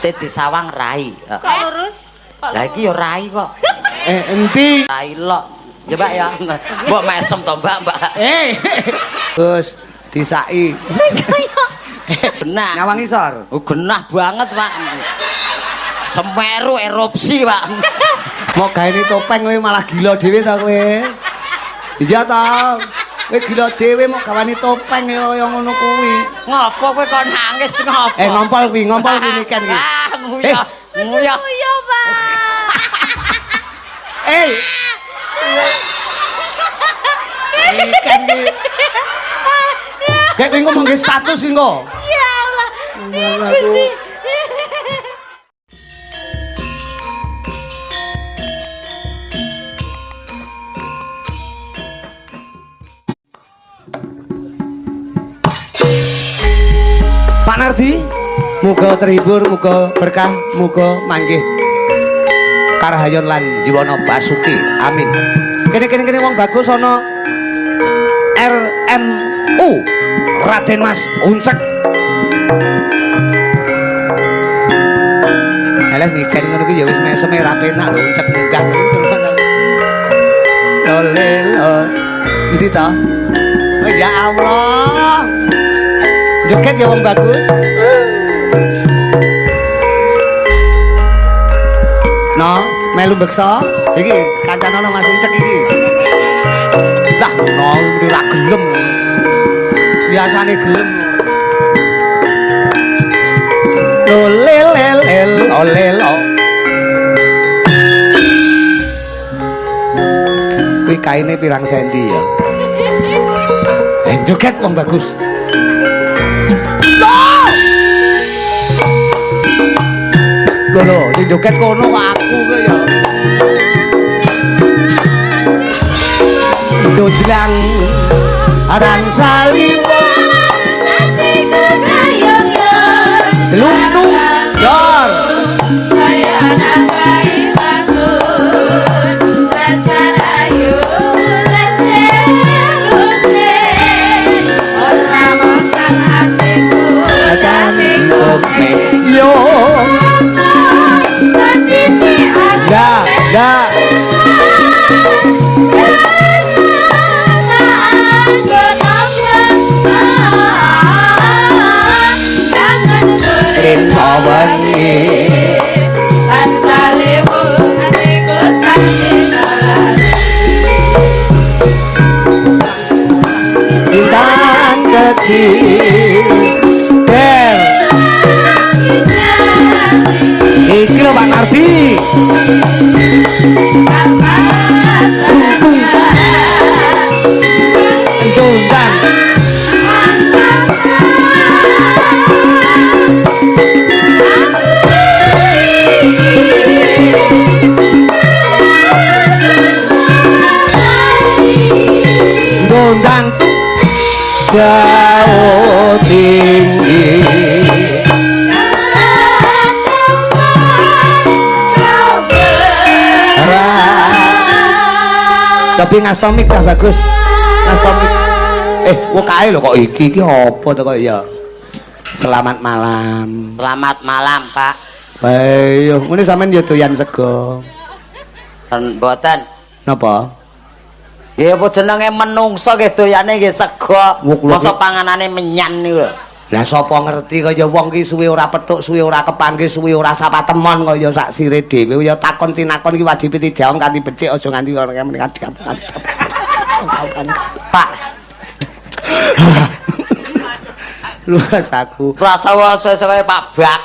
Sing disawang rai. Kok lurus? Lah iki ya rai kok. Enti. Rai lok. Ya Mbak ya. Mbok mesem to Mbak, Mbak. Terus disaki. Genah. Nyawang isor. Oh, genah banget, Pak. Semeru erupsi, Pak. Mau gawe topeng kowe malah gila dhewe ta kowe. Iya ta. Kowe gila dhewe mau gawani topeng ya kaya ngono kuwi. Ngopo kowe kok nangis ngopo? Ngompol kuwi, ngompol kuwi niken kuwi. Ah, nguyah. Nguyah. Iya, Pak. Niken kuwi. Kayak kowe ngomong status kuwi engko. Ya Allah. Gusti. Pak Nardi, muga terhibur, muga berkah, muga manggih karahayon lan jiwana basuki. Amin. Kene wong bagus ana RMU Raden Mas Uncek. Alah niken ngono kuwi ya wis meseme ra penak lho Uncek munggah ngono iki. Lho lho. Endi ta? Oh ya Allah. Joget ya wong bagus. No, melu beksa. Iki kancane Mas Uncek iki. Lah, no ora gelem. Biasane gelem. Lo le le le lo le lo. Kuwi kaine pirang senti ya? Joget wong bagus. Lho lho, sing joget kono kok aku kok ya. Dodlang aran saliwo Atiku gayung-yung. Luntung dor. Saya nambahi matun. Rasa rayu lencer-lencer. Ora mokal atiku, atiku Yo. Ya, ya. Rino wengi bintang kecil. Der. Iki lho Pak Nardi. Ndundang. Ndundang jauh tinggi. Tapi ngastomik dah bagus. Ngastomik. Kok kae lho kok iki apa to kok ya? Selamat malam. Selamat malam, Pak. Ayo, ngene sampean ya doyan sego. Mboten. Napa? Nggih apa jenenge menungso nggih doyane nggih sego. Mosok panganane menyan niku lho. Lah sapa ngerti kaya wong ki suwe ora petuk, suwe ora kepanggih, suwe ora sapa temon kaya sak sire dhewe ya takon tinakon iki wajib dijawab kanthi becik aja nganti ora Pak. Luas aku. Rasa suwe-suwe Pak Bak.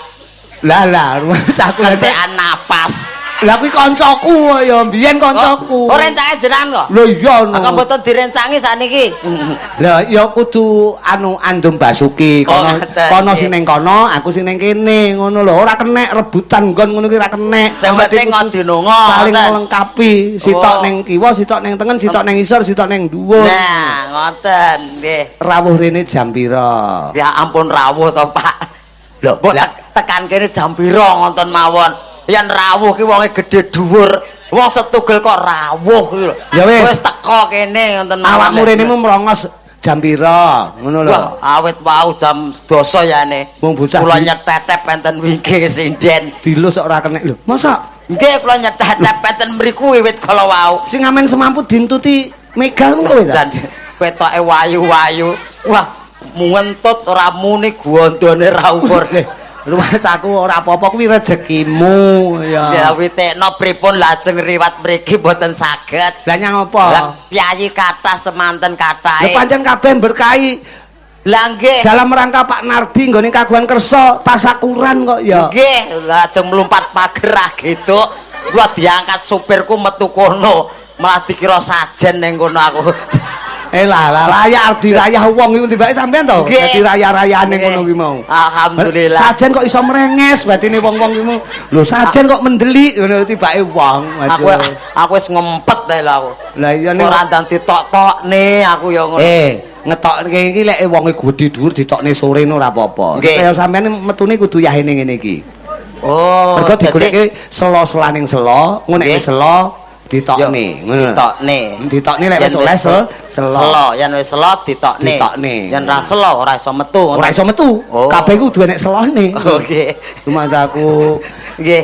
Lah lah, aku kentekan napas. Lah kuwi kancaku ya mbiyen kancaku. Oh, rencane jenengan kok? Lho iya no. Kok mboten direncangi sakniki? Lah ya kudu anu Andum Basuki kono kono sing ning kono, aku sing ning kene ngono lho. Ora kenek rebutan nggon ngono ki ora kenek. Sing penting ngodinonga saling melengkapi. Sitok ning kiwa, sitok ning tengen, sitok ning isor, sitok ning dhuwur. Nah, ngoten nggih. Rawuh rene jam pira? Ya ampun rawuh to, Pak. Lho, mbok tekan kene jam pira ngonten mawon. Yen rawuh ki wonge gedhe dhuwur. Wong setugel kok rawuh ki lho. Ya wis. Wis teko kene ngoten mawon. Awakmu rene mu mrongos jam pira? Ngono lho. Wah, awit wau jam 10 yane. Wong bocah kula nyetetep enten wingking sinden. Dilus kok ora kenek lho. Masa Nggih, kula nyetetep enten mriku wiwit kala wau. Sing ngamen semampu dintuti megal kowe ta? Jan ketoke wayu-wayu. Wah, ngentut ora muni gondone ra ukur. Rumasaku ora apa-apa kuwi rezekimu ya. Ya witekno pripun lajeng riwat mriki mboten saged. Lah nyang apa? Lah piyayi kathah semanten kathahe. Lho pancen kabeh berkahi. Lah nggih. Dalam rangka Pak Nardi nggone kagungan kersa tasakuran kok ya. Nggih, lajeng mlumpat pager ah gitu. Kula diangkat supirku metu kono, malah dikira sajen ning kono aku. Lah lah layak arep dirayah wong iku tibake sampean to. Dadi raya-rayane ngono kuwi mau. Alhamdulillah. Sajen kok iso mrenges batine wong-wong kuwi mau. Lho sajen kok mendelik ngono tibake wong. Aku wis ngempet ae lho aku. Lah iya nek ora ndang ditok-tokne aku ya ngono. Ngetokne iki lek wonge gedhi dhuwur ditokne sore ngono ora apa-apa. Kaya sampean metune kudu yahene ngene iki. Oh, mergo digoleki selo-selaning selo, ngono nek selo ditokne, ngono. Ditokne. Ditokne lek wis oleh selo. Yen wis selo ditokne. Ditokne. Yen ra selo ora iso metu. Ora iso metu. Kabeh kudu enek selone. Nggih. Rumasaku. Nggih.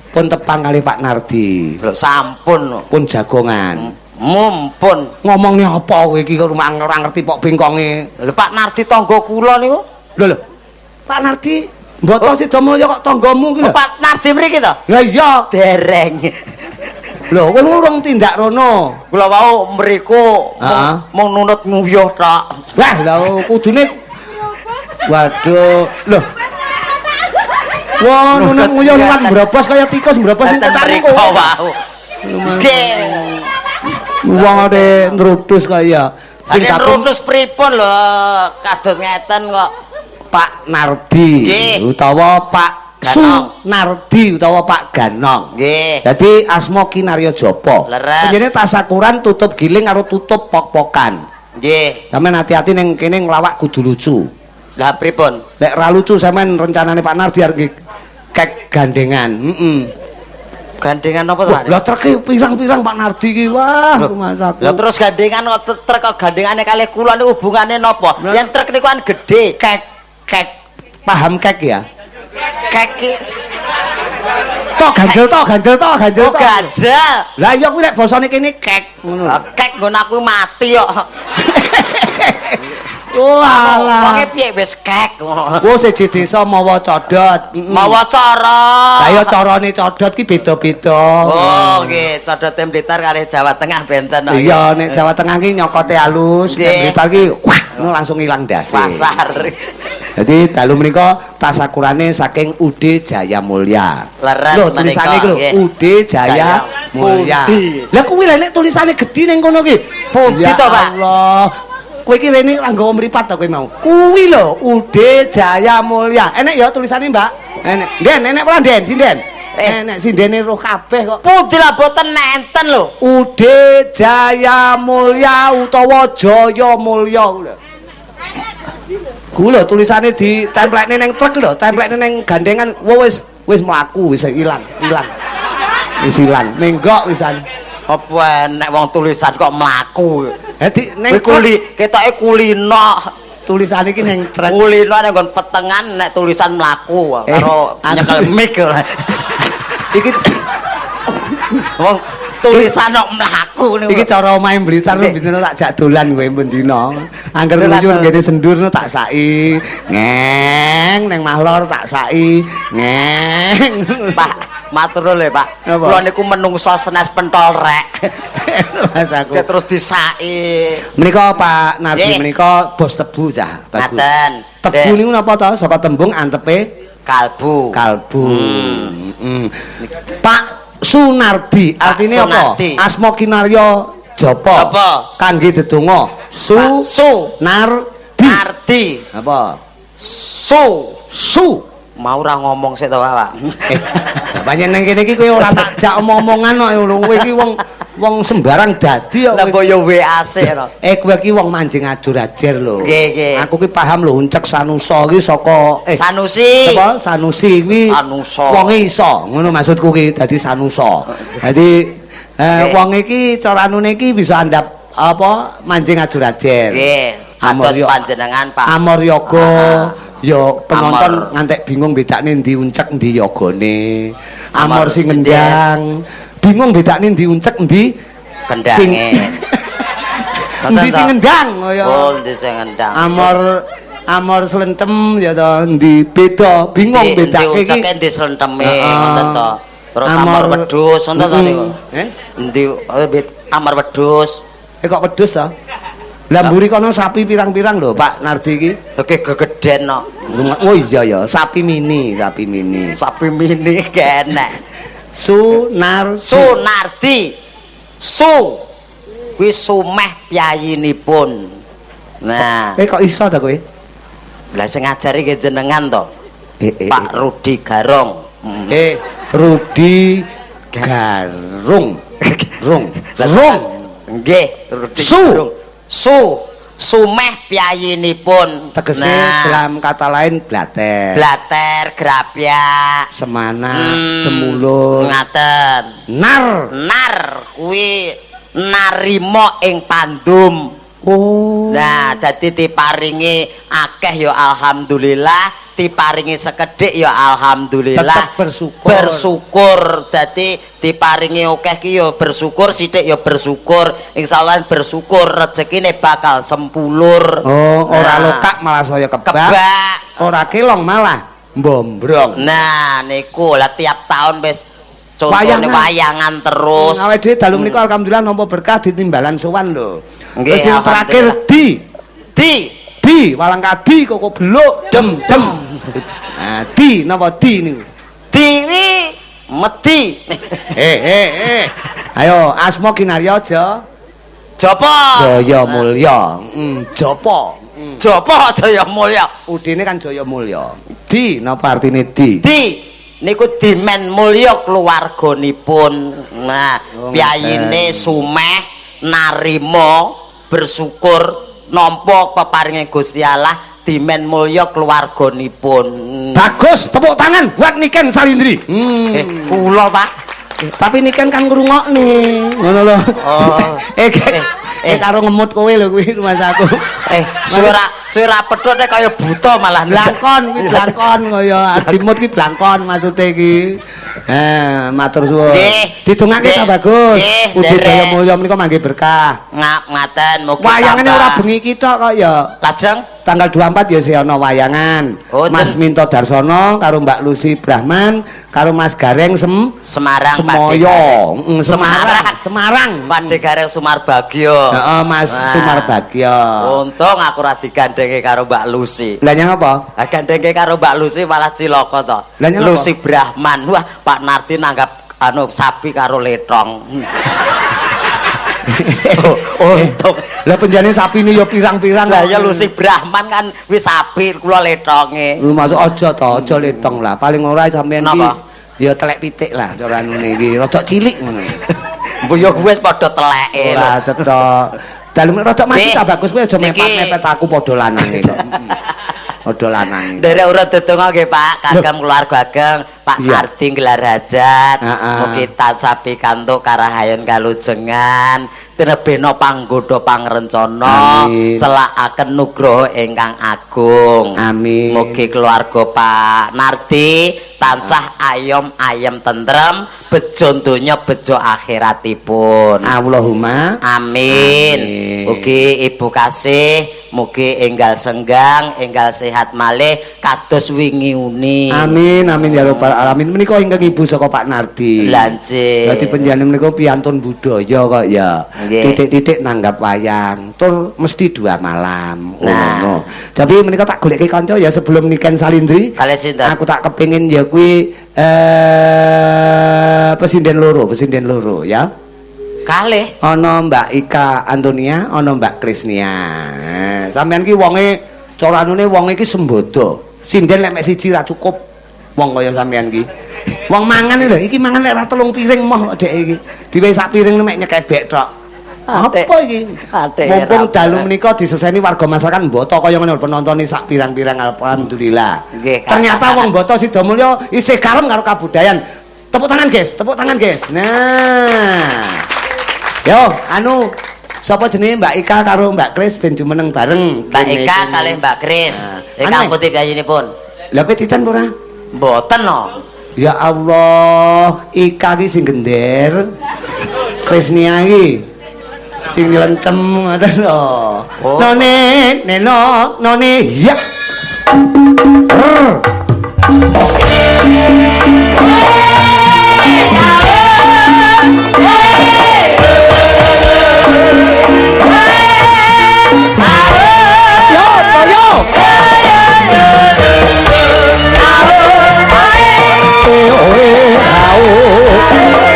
Pun tepang kali Pak Nardi. Lho sampun. Pun jagongan. Mumpun. Ngomongne apa kowe iki kok ora ngerti pok bengkonge. Lho Pak Nardi tangga kula niku. Lho lho. Pak Nardi mboten Sidamulya kok tanggamu iki lho. Pak Nardi mriki to? Lah iya. Dereng. Lho kowe urung tindak rono. Kula wau mriku mung nunut nguyuh tok. Wah, lha kudune waduh. Lho. Wah, nunut nguyuh liwat mbrobos kaya tikus mbrobos ning kotakmu kowe. Wau. Nggih. Wong ate nrutus kaya sing nrutus pripun lho kados ngeten kok. Pak Nardi utawa Pak Sunardi utawa Pak Ganong. Nggih. Dadi asma Kinarya Japa. Jenenge tasakuran tutup giling karo tutup pok-pokan. Nggih. Sampeyan hati-hati ning kene nglawak kudu lucu. Lah pripun? Lek ra lucu sampean rencanane Pak Nardi arep kek gandengan. Heeh. Gandengan apa to? Lah treke pirang-pirang Pak Nardi iki. Wah, rumasaku. Lah terus gandengan kok trek kok gandengane kalih kula niku hubungane napa? Yen trek niku kan gedhe. Kek kek paham kek ya? Kek tok ganjel tok ganjel tok ganjel tok. Oh ganjel. Lah iya kuwi nek basane kene kek ngono. Kek nggon aku mati kok. Oh alah. Wonge piye wis kek ngono. Wo siji desa mawa codot. Mawa cara. Lah iya carane codot ki beda-beda. Oh nggih, codote Blitar kalih Jawa Tengah benten. Iya, nek Jawa Tengah ki nyokote alus, nek Blitar ki wah ngono langsung ilang ndase. Pasar. Jadi dalu menika tasakurane saking UD Jaya Mulya. Leres lho tulisane iki lho UD Jaya Mulya. Lah kuwi lha nek tulisane gedhi ning kono ki. Pundi to, Pak? Allah. Kowe iki rene ora nggawa mripat to kowe mau. Kuwi lho UD Jaya Mulya. Enek ya tulisane, Mbak? Enek. Den, enek ora, Den? Sinden. Enek sindene roh kabeh kok. Pundi lah boten nenten lho. UD Jaya Mulya utawa Jaya Mulya lho. Ku lho tulisane ditemplekne ning truk lho, templekne ning gandengan. Wis wis mlaku wis ilang, ilang. Wis ilang, menggok wisan. Apa enek wong tulisan kok mlaku. Dadi ning kuli ketoke kulino. Tulisane iki ning truk. Kulino ning nggon petengan nek tulisan mlaku karo nyekel mic. Iki wong tulisan kok mlaku niku. Iki cara omahe Blitar bendina tak jak dolan kowe bendina. Angger nguyur ngene sendur tak saki. Ngeng ning Mahlor tak saki. Ngeng. Pak, matur nuwun lho, Pak. Kula niku menungso senes pentol rek. Mas aku. Terus disaki. Menika Pak Nardi menika bos tebu cah. Bagus. Ngaten. Tebu niku napa to? Saka tembung antepe kalbu. Kalbu. Pak Sunardi artine apa? Asma Kinarya Japa. Kangge dedonga. Su Nardi. Nardi. Apa? Su. Su. Mau ora ngomong sik to, Pak. Pancen nang kene iki kowe ora tak jak omong-omongan kok lho. Kowe iki wong wong sembarang dadi kok. Lah mbok yo WA sik to. Kowe iki wong manjing ajur-ajer lho. Nggih, nggih. Aku ki paham lho uncek Sanusa iki saka Sanusi. Apa? Sanusi kuwi. Sanusa. Wonge iso, ngono maksudku ki dadi Sanusa. Dadi wong iki cara anune iki bisa andhap apa manjing ajur-ajer. Nggih. Amor Kados panjenengan Pak. Amor yoga. Ya penonton Amor. Ngantek bingung bedakne ndi uncek ndi yogane. Amor Amor sing ngendang, bingung bedakne ndi uncek ndi Kendange. Ndi sing ngendang kaya. Oh, ndi sing ngendang. Amor amor slentem ya to ndi beda, bingung Ndi bedake iki. unceke ndi slenteme Heeh. ngoten to. Terus amor wedhus ngoten to niku. Eh? Endi amor wedhus. Eh kok wedhus to? Lah mburi kono sapi pirang-pirang lho Pak Nardi iki. Oke gegeden no. Oh iya ya, sapi mini, sapi mini. Sapi mini kenek. Sunar Sunardi. Su. Kuwi sumeh piyayinipun. Nah, Eh kok iso ta kowe? Lah sing ngajari nggih jenengan to. Eh. Pak Rudi Garong. Rudi Garung. Rung. Rung. Nggih, Rudi Su. Garong. Su. Sumeh piyayinipun. Tegese Nah, dalam kata lain blater. Blater, grapyak, Semana, semulur, Ngaten. Nar. Nar kuwi narima ing pandum. Oh. Nah, dadi diparingi akeh ya alhamdulillah, diparingi sekedhik ya alhamdulillah. Tetep bersyukur. Bersyukur. Dadi diparingi akeh ki ya bersyukur, sithik ya bersyukur. Insyaallah bersyukur rezekine bakal sempulur. Oh, ora Nah, lokak malah saya kebak. Kebak. Ora kelong malah mbombrong. Nah, niku lah tiap tahun wis contone Wayangan. wayangan terus. Awake dhewe dalu menika alhamdulillah nampa berkah ditimbalan sowan lho. Nggih, Terus sing terakhir alhamdulillah. di Di di walang kadi koko beluk dem dem. Nah, di napa di niku? di wi medi. Eh. Ayo asma kinarya aja. Japa? Jaya Mulya. Japa. Japa Jaya Mulya. Udine kan Jaya Mulya. Di napa artine di? Di niku dimen mulya keluarganipun. Nah, Oh, piyayine ngoten. sumeh narima bersyukur nampa peparinge Gusti Allah dimen mulya keluarganipun. Bagus, tepuk tangan buat Niken Salindri. Kula, Pak. Tapi Niken kan ngrungokne, ngono lho. Oh. Karo ngemut kowe lho kuwi rumangsaku. Suara suara pedhot nek kaya buta malah. Blangkon kuwi blangkon kaya adimut ki blangkon maksude iki. Matur suwun. Nggih. Didongake ta Nggih. bagus. Nggih, Ugi nderek. Jaya Mulya menika mangke berkah. Ngap ngaten mugi Wayangane tambah. ora bengi iki tok kok ya. Lajeng Tanggal 24 ya sih ana wayangan. Oh, Mas Minto Darsono karo Mbak Lucy Brahman karo Mas Gareng Semarang Pak Semoyo. Semarang, Semarang. Semarang. Pak Gareng Sumarbagyo. Heeh, Mas Wah. Sumarbagyo. Untung aku ora digandhenge karo Mbak Lucy. Lah nyang apa? Lah gandhenge karo Mbak Lucy malah cilaka to. Lah nyang apa? Lucy Brahman. Wah, Pak Nardi nanggap anu sapi karo letong. Oh, untung. Lah penjane sapine ya pirang-pirang. Lah ya Lucy Brahman kan wis sapi kula letonge. Lu masuk aja to, aja letong lah. Paling ora sampean iki Napa? ya telek pitik lah cara anune iki, rada cilik ngono. Mbok ya wis padha teleke. Ora cetha. Dalem rada maju Nggih. ta bagus kowe aja Niki. mepet-mepet aku padha lanange kok. Padha lanange. Nderek urut dedonga nggih Pak, kagem keluarga ageng, Pak Iya. Nardi gelar hajat. Heeh. Mugi tansah pikantuk karahayon kalujengan, tinebena panggoda pangrencana, Amin. celakaken nugroho ingkang agung. Amin. Mugi keluarga Pak Nardi tansah ayom ayem tentrem, bejo donya bejo akhiratipun. Allahumma Amin. Amin. Mugi Ibu kasih, mugi enggal senggang, enggal sehat malih kados wingi uni. Amin amin ya rabbal alamin. Menika ingkang ibu saka Pak Nardi. Lanjut. Dadi panjenengan menika piantun budaya kok ya. Nggih. Titik-titik nanggap wayang, tur mesti 2 malam. Nah. Ngono. Tapi menika tak goleke kanca ya sebelum Niken Salindri. Kalih sinten? Aku tak kepengin ya kuwi pesinden loro ya. Kalih. Ana Mbak Ika Antonia, ana Mbak Krisnia. Sampeyan ki wonge cara anune wonge iki sembodo. Sinden lek mek siji ra cukup wong kaya sampeyan ki. Wong mangan lho, iki mangan lek ra 3 piring moh kok dhek iki. Diwehi sak piring mek nyekebek tok. Atik. Apa iki? Atik, Mumpung ra- dalu menika diseseni warga masyarakat Mboto kaya ngene lho penontone sak pirang-pirang alhamdulillah. Nggih, Kak. Ternyata wong Mboto Sidomulyo isih kalem karo kabudayan. Tepuk tangan, guys. Tepuk tangan, guys. Nah. Yo, anu Sapa jenenge Mbak Ika karo Mbak Kris ben jumeneng bareng. Mbak Eka kalih Mbak Kris. Ingkang Aneh. putih piyayinipun. Lah kowe titen ora? Mboten no. Ya Allah, Ika ki sing gender. Krisnia iki sing nyelencem ngoten lho. Oh. None neno none ya. Rrr. Yo, yo. Eh, oh, eh, au.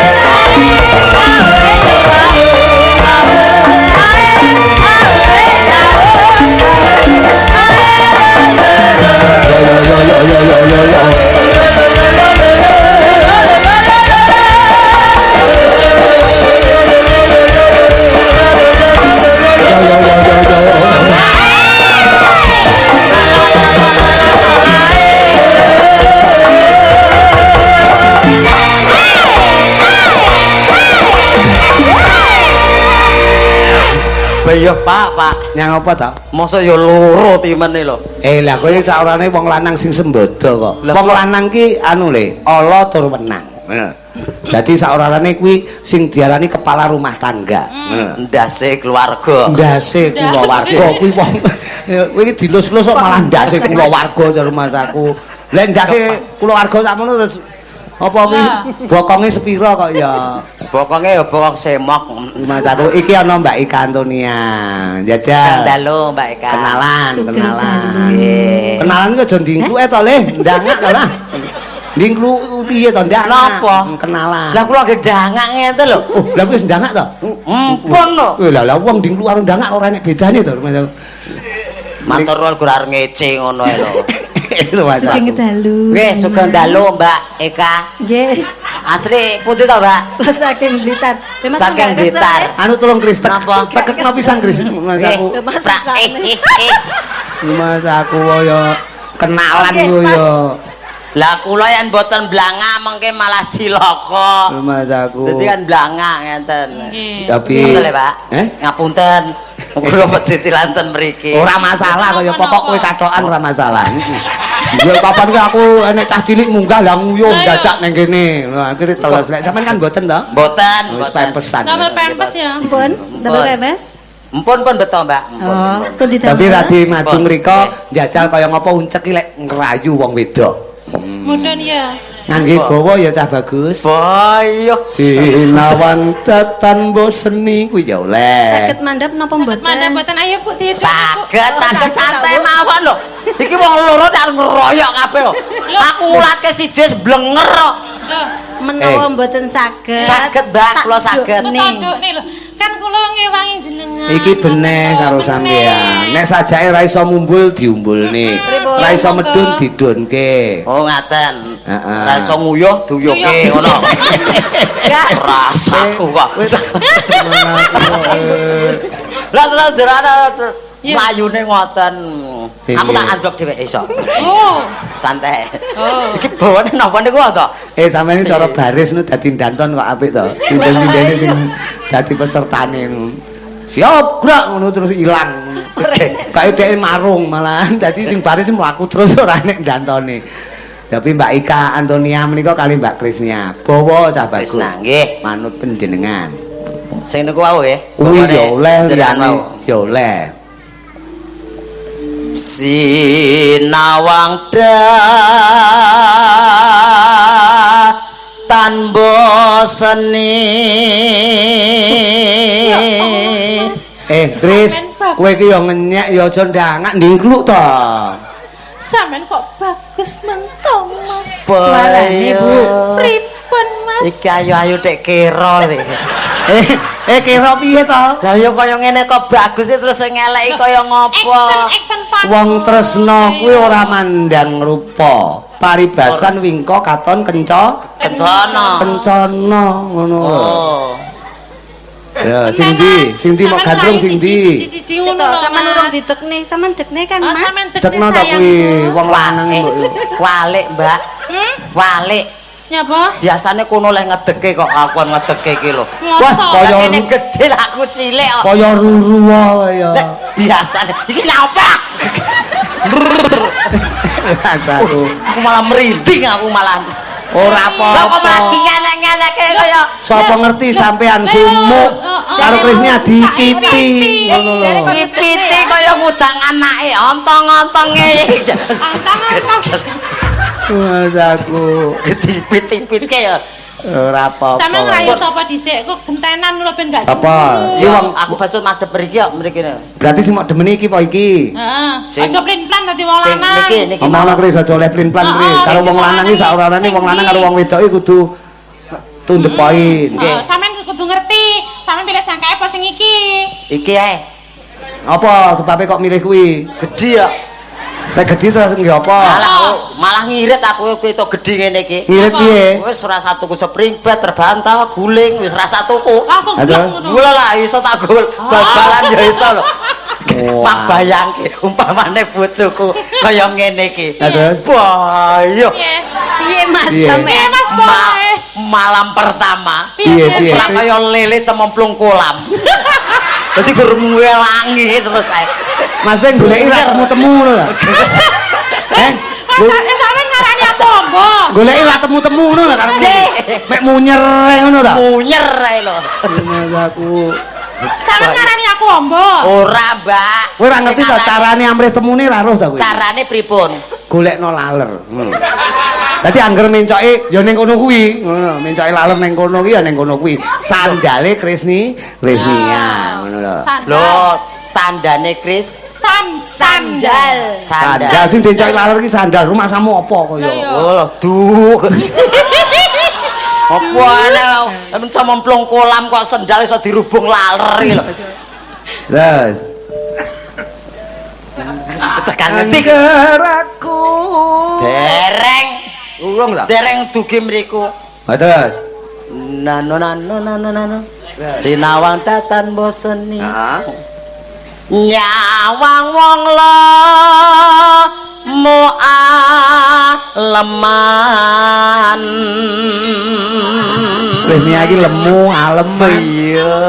Yo yo yo yo yo yo yo. Yo yo yo yo yo. Iya, Pak, Pak. Nyang apa ta? Mosok ya loro timene lho. Eh lah kowe saorane wong lanang sing sembodo kok. Lah, Wong kok- lanang ki anu le, ala tur wenang. Ngono. Dadi saorane kuwi sing diarani kepala rumah tangga. Ngono. Ndase keluarga. Ndase kulawarga kuwi wong kowe iki dilus-lus kok malah ndase kulawarga jar masaku. Lah ndase kulawarga sakmono terus apa kuwi bokonge sepira kok ya. Bokonge ya bokong semok. Masaku iki ana Mbak Ika Antonia. Jajal. Kang dalu Mbak Eka. Kenalan, Sugeng kenalan. Nggih. Kenalan ki aja ndingkluke to, Le. Ndangak to lah. Ndingklu piye to ndangak? Napa? Kenalan. Lah kula nggih ndangak ngeten lho. Oh, lah kuwi wis ndangak to? Empun lho. Eh lah lah wong ndingklu karo ndangak ora enek bedane to. Mas. Matur nuwun gur arep ngece ngono ae lho. Lho Mas. Sugeng dalu. Nggih, sugeng dalu Mbak Eka. Nggih. Asli pundi to, Mbak? Lah saking Blitar. Memang Saking nggak kesel, Blitar. eh. Anu tolong Kris, tek Napa? tekekno pisan Kris. Mas aku. Mas, Pra- mesakne. Mas aku ya kenalan Oke, ku Mas. ya. Lah kula yen mboten blanga mengke malah cilaka. Mas aku. Dadi kan blanga ngenten. Tapi Ngapunten lho, Pak. Eh? Ngapunten. Kula pecicilan ten mriki. Ora masalah kaya pokok kowe kathokan ora masalah. Ya kapan ki aku enek cah cilik munggah lah nguyuh Lah, iya. dadak nang kene. Lah akhire teles. Lek sampean kan mboten to? Mboten, Wis mboten. pempesan. Damel pempes ya. Pun, damel Pun. bebas. Empun pun beto, Mbak. Empun. Oh, empun. pun didamel. Tapi radi maju Pun. mriko njajal kaya ngapa uncek ki lek ngrayu wong wedok. Mudun ya. Ngangge gawa ya cah bagus. Boyo. Sinawang datan boseni kuwi ya oleh. Saged mandhap napa mboten? Mandap mboten ayo Bu tidur. Saged, saged Saged, santai Bu. mawon lho. Iki wong loro tak ngeroyok kabeh lho. Aku ngulatke siji wis blenger kok. Loh, Menawa mboten saged. Saged, Mbak, kula saged. Betodok nih lho. Kan kula ngewangi jenengan. Iki beneh karo sampean. Nek sajake ra iso mumbul diumbulne. Pripun? Ra iso medun didunke. Oh ngaten. Heeh. Ra iso nguyuh duyuke ngono. Enggak. Rasaku kok. Lah terus jerana mlayune ngoten. Aku tak andhok dheweke iso. Oh. Santai. Oh. Iki bawane napa niku to? Eh sampeyan iki cara baris nu dadi danton kok apik to. Sinden-sindene sing dadi pesertane nu. Siap gerak ngono terus ilang. Kae dhek marung malahan dadi sing baris mlaku terus ora nek dantone. Tapi Mbak Ika Antonia menika kali Mbak Krisnia. Bawa cah bagus. Krisna, nggih. Manut panjenengan. Sing niku wau nggih. Kuwi ya oleh jenengan liyane wau. ya oleh. Sinawang tan boseni. Eh, Kris, kowe iki ya ngenyek ya aja ndangak ndingkluk to. Sampeyan kok bagus mentong, Mas. Suarane, Bu. Pripun, Mas? Iki ayu-ayu tek kira iki. Eh, kira piye to? Lah ya kaya ngene kok bagus e terus sing ngeleki kaya ngopo? Action, action panggung. Wong tresna kuwi ora mandang rupa. Paribasan wingko katon kenca Kencana. kencana ngono lho. Oh. Ya, sing ndi? Sing ndi mau gandrung sing ndi? Siji ngono lho. Sampeyan Mas. urung ditekne, sampean dekne kan, Oh, Mas? sampean Dekno dekne to kuwi sayangku. wong lanang Eh, mbok. walik, Mbak. Hmm? Walik. Nyapa? Biasane kono leh ngedeke kok aku ngedeke iki lho. Wah, Lah kene gedhe lah aku cilik kok. Kaya ruru kaya. Biasane iki nyapa? Aku. Aku malah merinding aku malah. Ora apa-apa. Lah kok malah dingenek-ngenekke kaya sapa ngerti sampean sumuk karo Krisnya dipiti ngono lho. Dipiti kaya ngudang anake, ontong-ontonge. Ontong-ontong. Mas aku dipit-pitke ya. Ora apa-apa. Sampe ngrayu sapa dhisik kok gentenan lho ben gak. Sapa? Iki wong aku bacut madhep mriki kok mriki. Berarti sing mok demeni iki apa iki? Heeh. Aja plin-plan dadi wong lanang. Niki niki. Omongno Kris aja oleh plin-plan Kris. Karo wong lanang iki sak ora-orane wong lanang karo wong wedok iki kudu to the point. Nggih. Sampeyan kudu ngerti. Sampeyan pilih sangkae apa sing iki? Iki ae. Apa sebabe kok milih kuwi? Gedhi ya. Nek gedhi terus nggih apa? Malah ngirit aku kuwi to gedhi ngene iki. Ngirit piye? Wis ora satuku spring bed, terbantal, guling, wis ora satuku. Langsung blok ngono. Gula lah iso tak gol bal-balan ya iso lho. Pak bayangke umpamane bojoku kaya ngene iki. Terus bayo. Piye Mas sampean? Piye Mas Malam pertama. Piye piye? Kaya lele cemplung kolam. Dadi gur ngelangi terus ae. Mas sing goleki ra temu-temu ngono lho. Eh, Mas sampean ngarani aku ombo. Goleki ra temu-temu ngono lho karepmu. Mek munyer ae ngono ta? Munyer ae lho. Mas aku. Sampean ngarani aku ombo. Ora, Mbak. Kowe ora ngerti ta carane amrih temune ra roh ta kowe? Carane pripun? Golekno laler. Ngono. Dadi angger mencoke ya ning kono kuwi, ngono. Mencoke laler ning kono kuwi ya ning kono kuwi. Sandale Krisni, Krisnia, ngono lho. Lho, tandane Kris sandal. Sandal sing diencoki laler iki sandal rumahsamu apa kaya? Oh, duh. Apa ana cemplung kolam kok sendal iso dirubung laler iki lho. Terus tekan ngetik aku. Dereng. Urung ta? Dereng dugi mriku. Ha terus. Nano nano nano nano. Sinawang tatan boseni. Heeh. Nyawang wong lemu aleman. Wis iki lemu alem. Iya.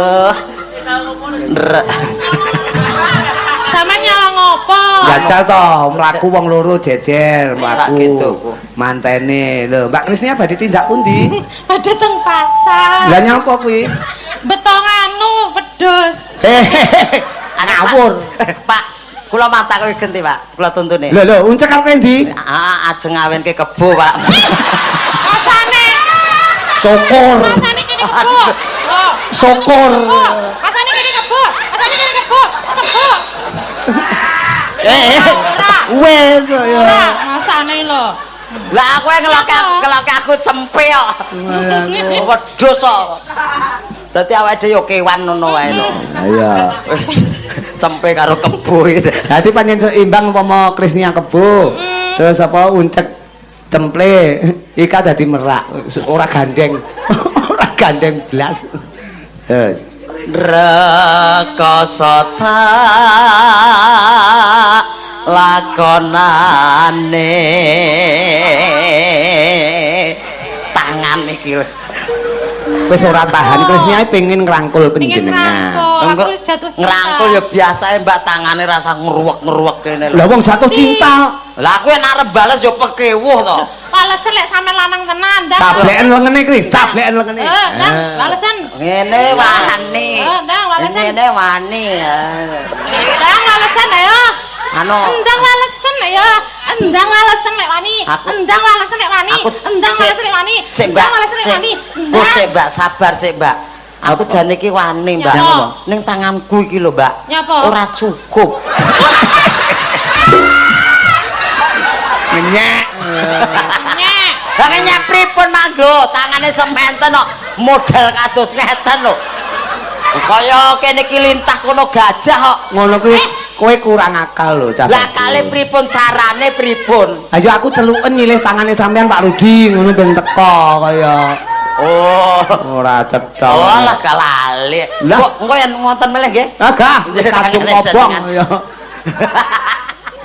Sampeyan nyawang apa? Jajal to, mlaku wong loro jejer, mlaku. Mantene. Lho, Mbak Krisnia badhe tindak pundi? Badhe teng pasar. Lah nyapa kuwi? Betong anu wedhus. Ngawur. Pak, kula mata kowe genti, Pak. Kula tuntune. Lho lho, uncek karo endi? Ah, ajeng ngawenke kebo, Pak. Rasane. Syukur. Rasane kene kebo. Syukur. Rasane kene kebo. Rasane kene kebo. Kebo. Eh, wes ya. Ora, masane lho. Lah aku ngeloke aku cempe kok. Wedhus kok. Dadi awake dhewe yo kewan ngono wae lho. Iya. Wis cempe karo kebo iki. Dadi pancen seimbang umpama Krisnia kebo. Terus apa uncek cemple Ika dadi merak, ora gandeng. Ora gandeng blas. Terus rekoso tak lakonane tangan iki wis ora tahan. Krisnia pengen ngrangkul panjenengan. Aku wis jatuh cinta. Ngrangkul ya biasae Mbak, tangane rasa ngruwek-ngruwek kene lho. Lah wong jatuh cinta. Lah aku nek arep bales ya pekewuh to. Balesen lek sampean lanang tenan, ndang. Tableken lengene Kris, tableken lengene. Ndang, balesen. Ngene wani. Ndang, balesen. Ngene wani. Ndang, balesen ayo. Anu. Ndang walesen ayo. Endang walesen lek wani. Endang walesen lek wani. Endang walesen lek wani. Endang walesen lek wani. Ku sik Mbak, sabar sik Mbak. Aku jane iki wani Mbak. Ning tanganku iki lho Mbak. Ora cukup. Ngenyek. Ngenyek. Lah ngenyek pripun Mang lho? Tangane sementen kok model kados ngeten lho. Kaya kene iki lintah kono gajah kok. Ngono kuwi kowe kurang akal lho cah. Lah kale pripun carane pripun? Ayo aku celuken nyilih tangane sampean Pak Rudi ngono ben teko kaya. Oh, ora cetha. Oh lah kalali. Kok engko yen ngonten meleh nggih? Lah gah, wis kadung kobong ya.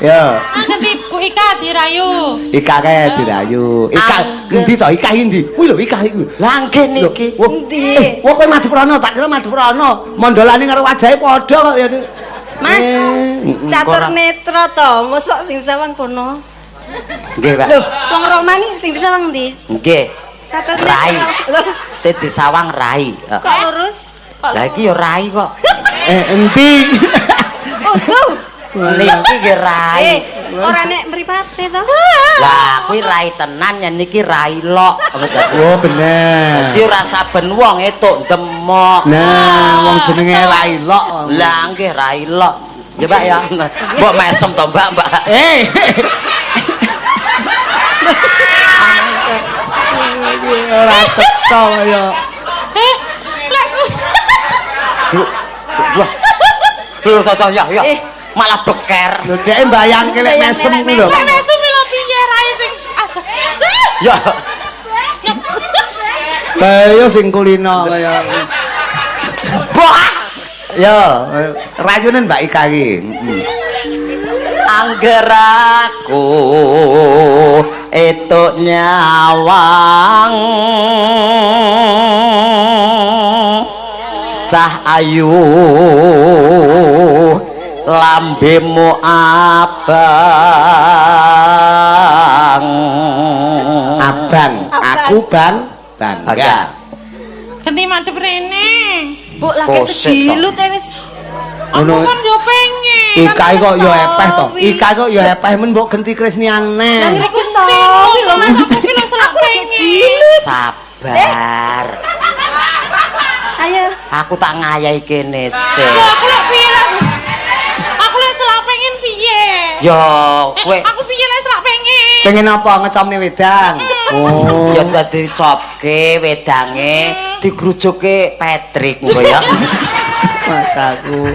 Ya. Ganti Bu Ika dirayu. Ika kae dirayu. Ika endi to? Ika endi? Kuwi lho Ika iku. Lah nggih niki. Endi? Wah kowe Madhuprana, tak kira Madhuprana. Mondolane karo wajahe padha kok ya. Mas, catur netra to, mosok sing sawang kono. Nggih, Pak. Lho, wong Roma ni sing disawang ndi? Nggih. Catur Rai. netra. Lho, Sing disawang rai. kok lurus? Lah iki ya rai kok. Endi? Oh, tuh. Niki nggih rai. Ora nek mripate to. Lah kuwi rai tenan yen niki rai lok. Oh, bener. Dadi ora saben wong etuk demok. Nah, wong jenenge rai lok. Lah nggih rai lok. Ya Pak ya. Mbok mesem to Mbak, Mbak. Ora cetha kaya. Lek ku Wah. Lho to ya ya. Malah beker. Lho dhek mbayangke lek mesem kuwi lho. Lek mesem lho piye rai sing Ya. Bayo sing kulino kaya. Wah. Ya, rayunen Mbak Ika iki. Angger aku etuk nyawang cah ayu lambemu abang. Abang, aku bang bangga. Ganti madhep rene. Bu, lagi sedilut e wis. Aku kan yo pengen. Ika kok yo epeh to. Ika kok yo epeh men mbok genti Krisniane. Lah ngriku sawi lho Mas. Aku ki lho selak pengen. Sabar. Ayo. Aku tak ngayahi kene sik. Aku lek piye lek. Aku lek selak pengen piye? Yo kowe. Aku piye lek selak pengen? Pengen apa ngecomne wedang? Oh. Ya dadi copke wedange digrujuke Patrick engko ya. Mas aku.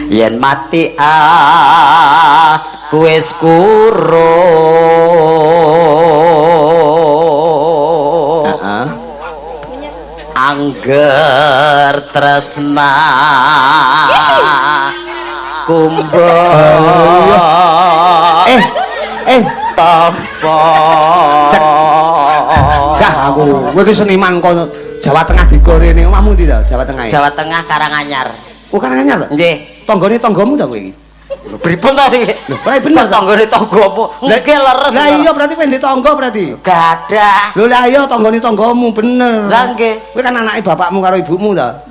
Yen mati aku wis kuro. Heeh. Angger tresna kumbo. Tampa. Gah aku. Kowe iki seniman kono Jawa Tengah digorene. Omahmu ndi to Jawa Tengah? Jawa Tengah Karanganyar. Oh, Karanganyar to? Nggih. Tanggane tanggamu ta kowe iki? Lho pripun to iki? Lho, kowe bener tanggane tanggamu. Nggih leres. Lah iya berarti kowe ndek tangga berarti. Gadah. Lho lah iya tanggane tanggamu bener. Lah nggih. Kowe kan anake bapakmu karo ibumu ta?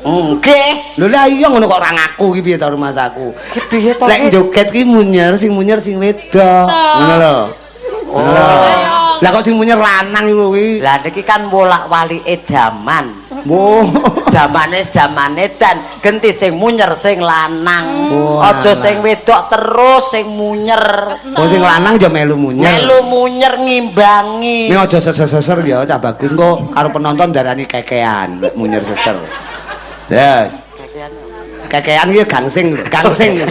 Nggih. Lho lah iya ngono kok ora ngaku iki piye ta rumahku. Ki piye to? Lek joget ki munyer sing wedok. Ngono lho. Oh. Lah kok sing munyer lanang iku kuwi. Lah niki kan wolak-walike jaman. Wo. Jamane jamane dan genti sing munyer sing lanang. Aja sing wedok terus sing munyer. Oh sing lanang ya melu munyer. Melu munyer ngimbangi. Ning aja seser-seser ya cah bagus engko karo penonton darani kekean lek munyer seser. Yes. Kekean iki gangsing lho, gangsing lho.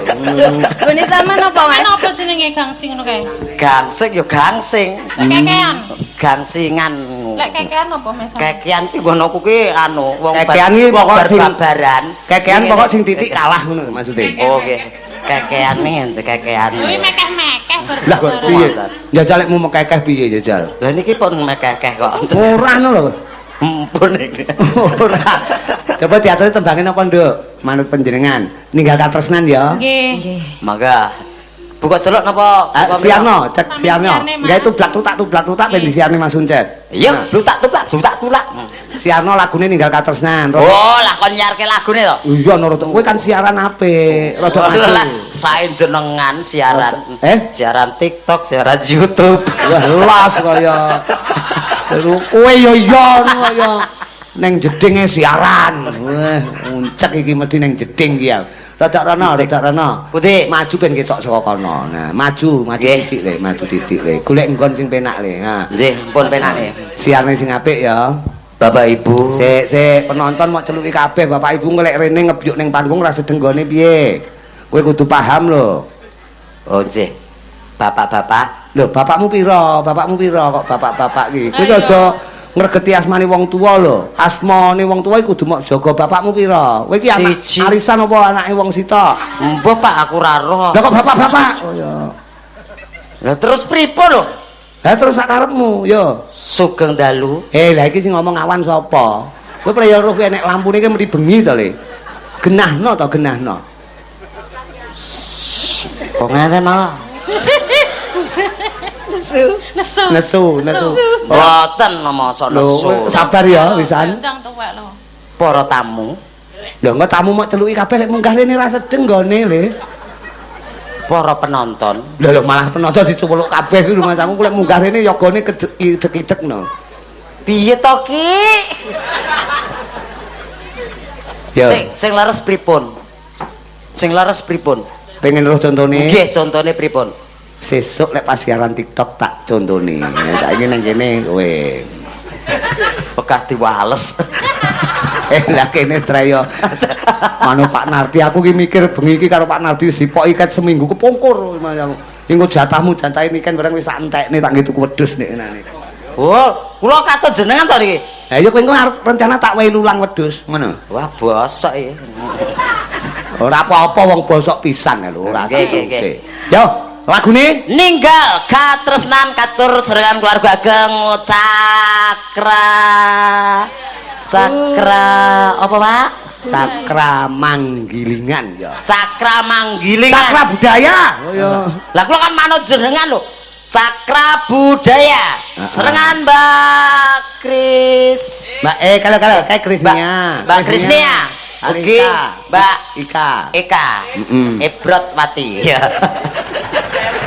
Gone sampean apa Mas? Apa jenenge gangsing ngono kae? Gangsing ya gangsing. Kekean. Gangsingan. Lek kekean apa Mas? Kekean ki ngono kuwi anu wong kekean iki pokok sing babaran. Kekean pokok sing titik kalah ngono maksude. Oh nggih. Kekean nih, kekean. Kuwi mekeh-mekeh Lah piye? Jajal lekmu mekekeh piye jajal? Lah niki pun mekekeh kok. Ora ngono lho. Mpun iki. Ora. Coba diaturi tembangin apa, Nduk? Manut panjenengan. Ninggal katresnan ya. Nggih. Mangga. Buka celuk napa? Siarno, cek siarno. Gawe tublak tutak ben disiarne Mas Uncet. Iya, blutak tublak, blutak tulak. Siarno lagune ninggal katresnan. Oh, lah kon nyiarke lagune to? Iya, nurut. Kowe kan siaran apik, rada maju. Lah, sae jenengan siaran. Siaran TikTok, siaran YouTube. Wah, los kaya. Terus kowe yo iya ngono kaya neng jedinge siaran. Wah, uncek iki mesti neng jeding iki ya. Rada rono, rada rono. Putih. Maju ben ketok saka kono. Nah, maju, maju titik le, maju titik le. Golek nggon sing penak le. Ha. Nggih, pun penake. Siarane sing apik ya. Bapak Ibu. Sik, sik, penonton mok celuki kabeh. Bapak Ibu ngelek rene ngebyuk ning panggung ra sedenggone piye. Kowe kudu paham lho. Oh, nggih. Bapak-bapak. Lho, bapakmu pira? Bapakmu pira kok bapak-bapak iki? Kowe aja Ngregeti asmane wong tuwa lho. Asmane wong tuwa iku kudu mok jaga. Bapakmu pira? Kowe iki anak arisan apa anake wong sitok? Mbah Pak aku ora roh. Lah kok bapak-bapak? Oh ya. Lah terus pripun lho? Lah terus sak karepmu ya. Sugeng dalu. Lah iki sing ngomong awan sapa? Kowe pre ya roh kowe nek lampune iki mesti bengi to, Le. Genahno to, genahno. Kok ngene malah? Nesu. Nesu. Nesu, nesu. Mboten mosok nesu. Sabar ya wisan. Ndang tuwek lho. Para tamu. Lho engko tamu mok celuki kabeh lek munggah rene ra sedeng nggone, Le. Para penonton. Lho lho malah penonton dicuweluk kabeh iki rumangsamu lek munggah rene yogane idek-idek no. Piye to, Ki? Sing leres pripun? Sing leres pripun? Pengen roh contone? Nggih, contone pripun? Sesuk lek pas siaran TikTok tak contone. Saiki nang kene kowe. Bekah diwales. Lah kene treyo. Mano Pak Nardi aku ki mikir bengi iki karo Pak Nardi wis dipoki ket seminggu kepungkur aku. Engko jatahmu jatahe niken bareng wis tak entekne tak nggih tuku wedhus nek enane. Oh, kula katut jenengan to niki. Ha iya kowe engko arep rencana tak wehi lulang wedhus ngono. Wah, bosok iki. Ora apa-apa wong bosok pisan lho, ora nggih. Yo, lagune Ninggal Katresnan katur serengan keluarga ageng Cakra. Cakra apa, Pak? Cakra Manggilingan ya. Cakra Manggilingan. Cakra budaya. Oh ya. Lah kula kan manut jenengan lho. Cakra budaya. Serengan Mbak Kris. Mbak kalau kayak Krisnia. Mbak Krisnia. Oke, Mbak Ika. Eka. Ebrot Wati. Ya.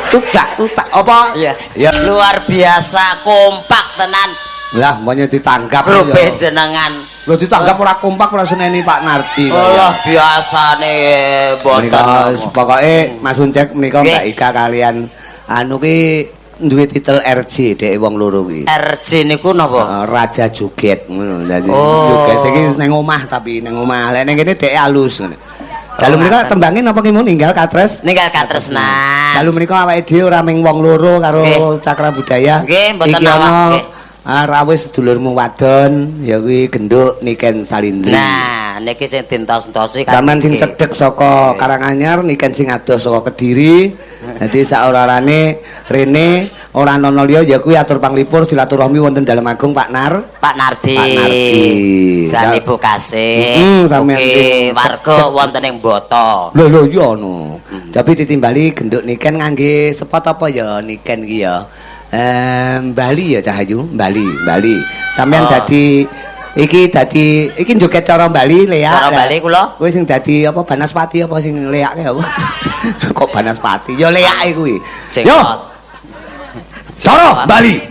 Tutak tutak apa? Iya. Ya. Luar biasa kompak tenan. Lah, mboknya ditanggap grup jenengan. Lho ditanggap ora kompak ora seneni Pak Nardi. Allah biasane mboten. Pokoke Mas Uncek menika Mbak Ika kalian anu ki duwe titel RJ dhek wong loro kuwi. RJ niku napa? Raja Joget ngono. Dadi joget iki ning omah tapi ning omah. Lek ning kene dhek alus ngono. Dalu menika tembange napa ki Ninggal Katres? Ninggal Katresnan. Dalu menika awake dhewe ora mung wong loro karo Cakra Budaya. Nggih, mboten awak. Nggih. Rawuh sedulurmu wadon ya kuwi Genduk Niken Salindri. Nah, niki sing dientos-entosi kan. Sampeyan sing cedhek saka Karanganyar, Niken sing adoh saka Kediri. Dadi saora-orane rene ora ana liya ya kuwi atur panglipur silaturahmi wonten Dalem Agung Pak Nar. Pak Nardi. Pak Nardi. Jan Ibu Kasih. Sampeyan warga wonten ing Boto. Lho lho iya ono. Tapi ditimbali Genduk Niken ngangge sepot apa ya Niken iki ya? Bali ya Cahayu, Bali. Sampeyan dadi iki joget cara Bali leak. Cara Bali kula. Kowe sing dadi apa Banaspati apa sing leake apa? Kok Banaspati? Ya leake kuwi. Yo. Cara Bali.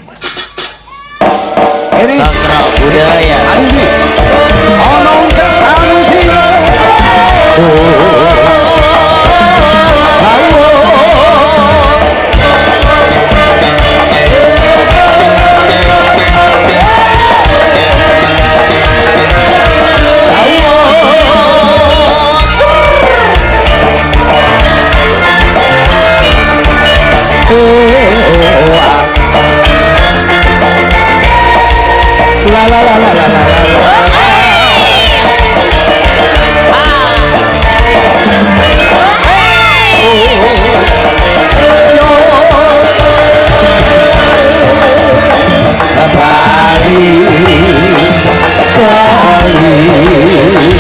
Ini Cakra budaya. Ono sira. La la la la la la. Bali, Bali, Bali.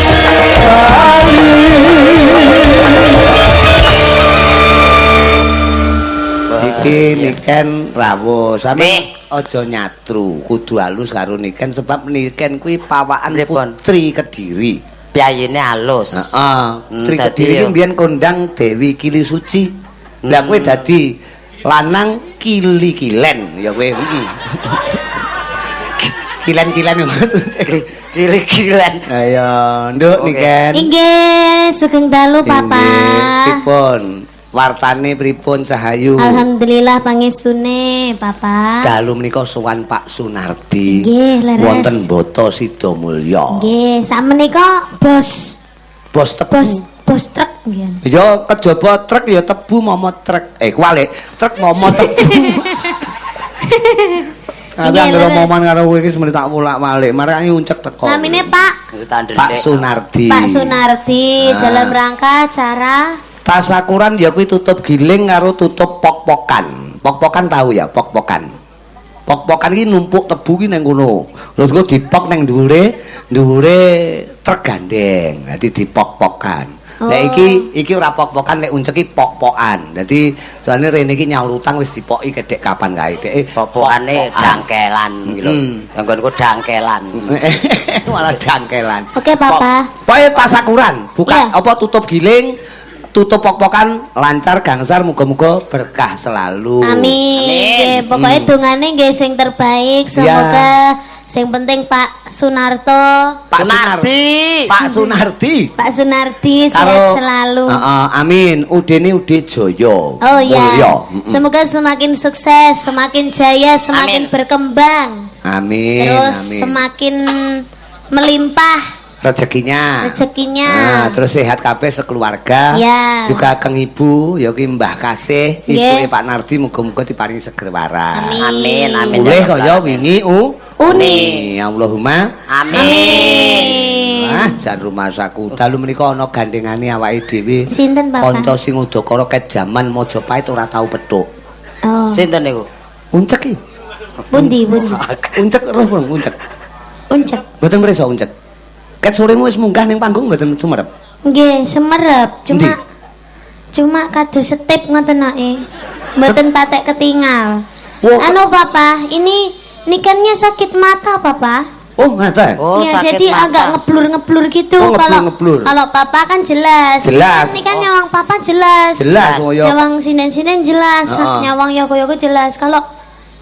Iki Niken rawuh sampe aja nyatru, kudu halus karo Niken sebab Niken kuwi pawakan putri Kediri. Piyayine halus. Heeh, putri Kediri iki mbiyen kondang Dewi Kili Suci. Lah kowe dadi lanang kili-kilen ya kowe. Heeh. Kilen-kilen maksudnya. Kili-kilen. Ayo, Nduk Niken. Inggih, sugeng dalu Papa. Pripun? Wartane pripun Cahayu? Alhamdulillah pangestune Papa. Dalu menika sowan Pak Sunardi. Nggih, leres. Wonten Boto Sidomulyo. Nggih, sakmenika bos bos tebu. Bos truk nggih. Ya kejaba truk ya tebu momo truk. Kuwalik, truk momo tebu. Aku anggere omongan karo kowe iki semene tak wolak-walik, marake uncek teko. Namine Pak Pak Sunardi. Pak Sunardi dalam rangka acara tasakuran ya kuwi tutup giling karo tutup pok-pokan. Pok-pokan tahu ya, pok-pokan. Pok-pokan iki numpuk tebu ki nang kono. Terus engko dipok nang dhuwure, dhuwure truk gandeng. Dadi dipok-pokan. Nek iki ora pok-pokan, nek uncek iki pok-pokan. Dadi soalnya rene iki nyaur utang wis dipoki kedek kapan kae. Dek pok-pokane dangkelan iki lho. Nggonku dangkelan. Malah dangkelan. Oke, Papa. Pokoke tasakuran, buka apa tutup giling, tutup pok-pokan, lancar gangsar, muga-muga berkah selalu. Amin. Pokoknya dongane nggih sing terbaik, semoga sing penting Pak Sunarto, Pak Sunardi, Pak Sunardi, Pak Sunardi sehat selalu. Amin. Udene Ude Jaya. Oh iya. Semoga semakin sukses, semakin jaya, semakin berkembang. Amin. Terus semakin melimpah rezekinya. Rezekinya. Nah, terus sehat kabeh sekeluarga. Ya. Juga keng ibu, ya ki Mbah Kasih, ibuke Pak Nardi muga-muga diparingi seger waras. Amin. Amin. Mulih kaya wingi uni. Allahumma amin. Ah, jan rumasaku. Dalu menika ana gandengane awake dhewe. Sinten, Bapak? Kanca sing udakara ket jaman Majapahit ora tau petuk. Oh. Sinten niku? Uncek iki. Pundi, pundi? Uncek roh uncek. Uncek. Mboten mrisa uncek. Ket soremu wis munggah ning panggung mboten sumerep. Nggih, semerep. Cuma kados setip ngoten ae. Mboten patek ketingal. Anu Papa, ini nikennya sakit mata, Papa. Oh, ngaten. Oh, ya, sakit jadi mata. Agak ngeblur-ngeblur gitu. Oh, kalau kalau Papa kan jelas. Jelas. Ini kan nyawang Papa jelas. Jelas. Nyawang sinden-sinden jelas, nyawang yogo-yogo jelas. Kalau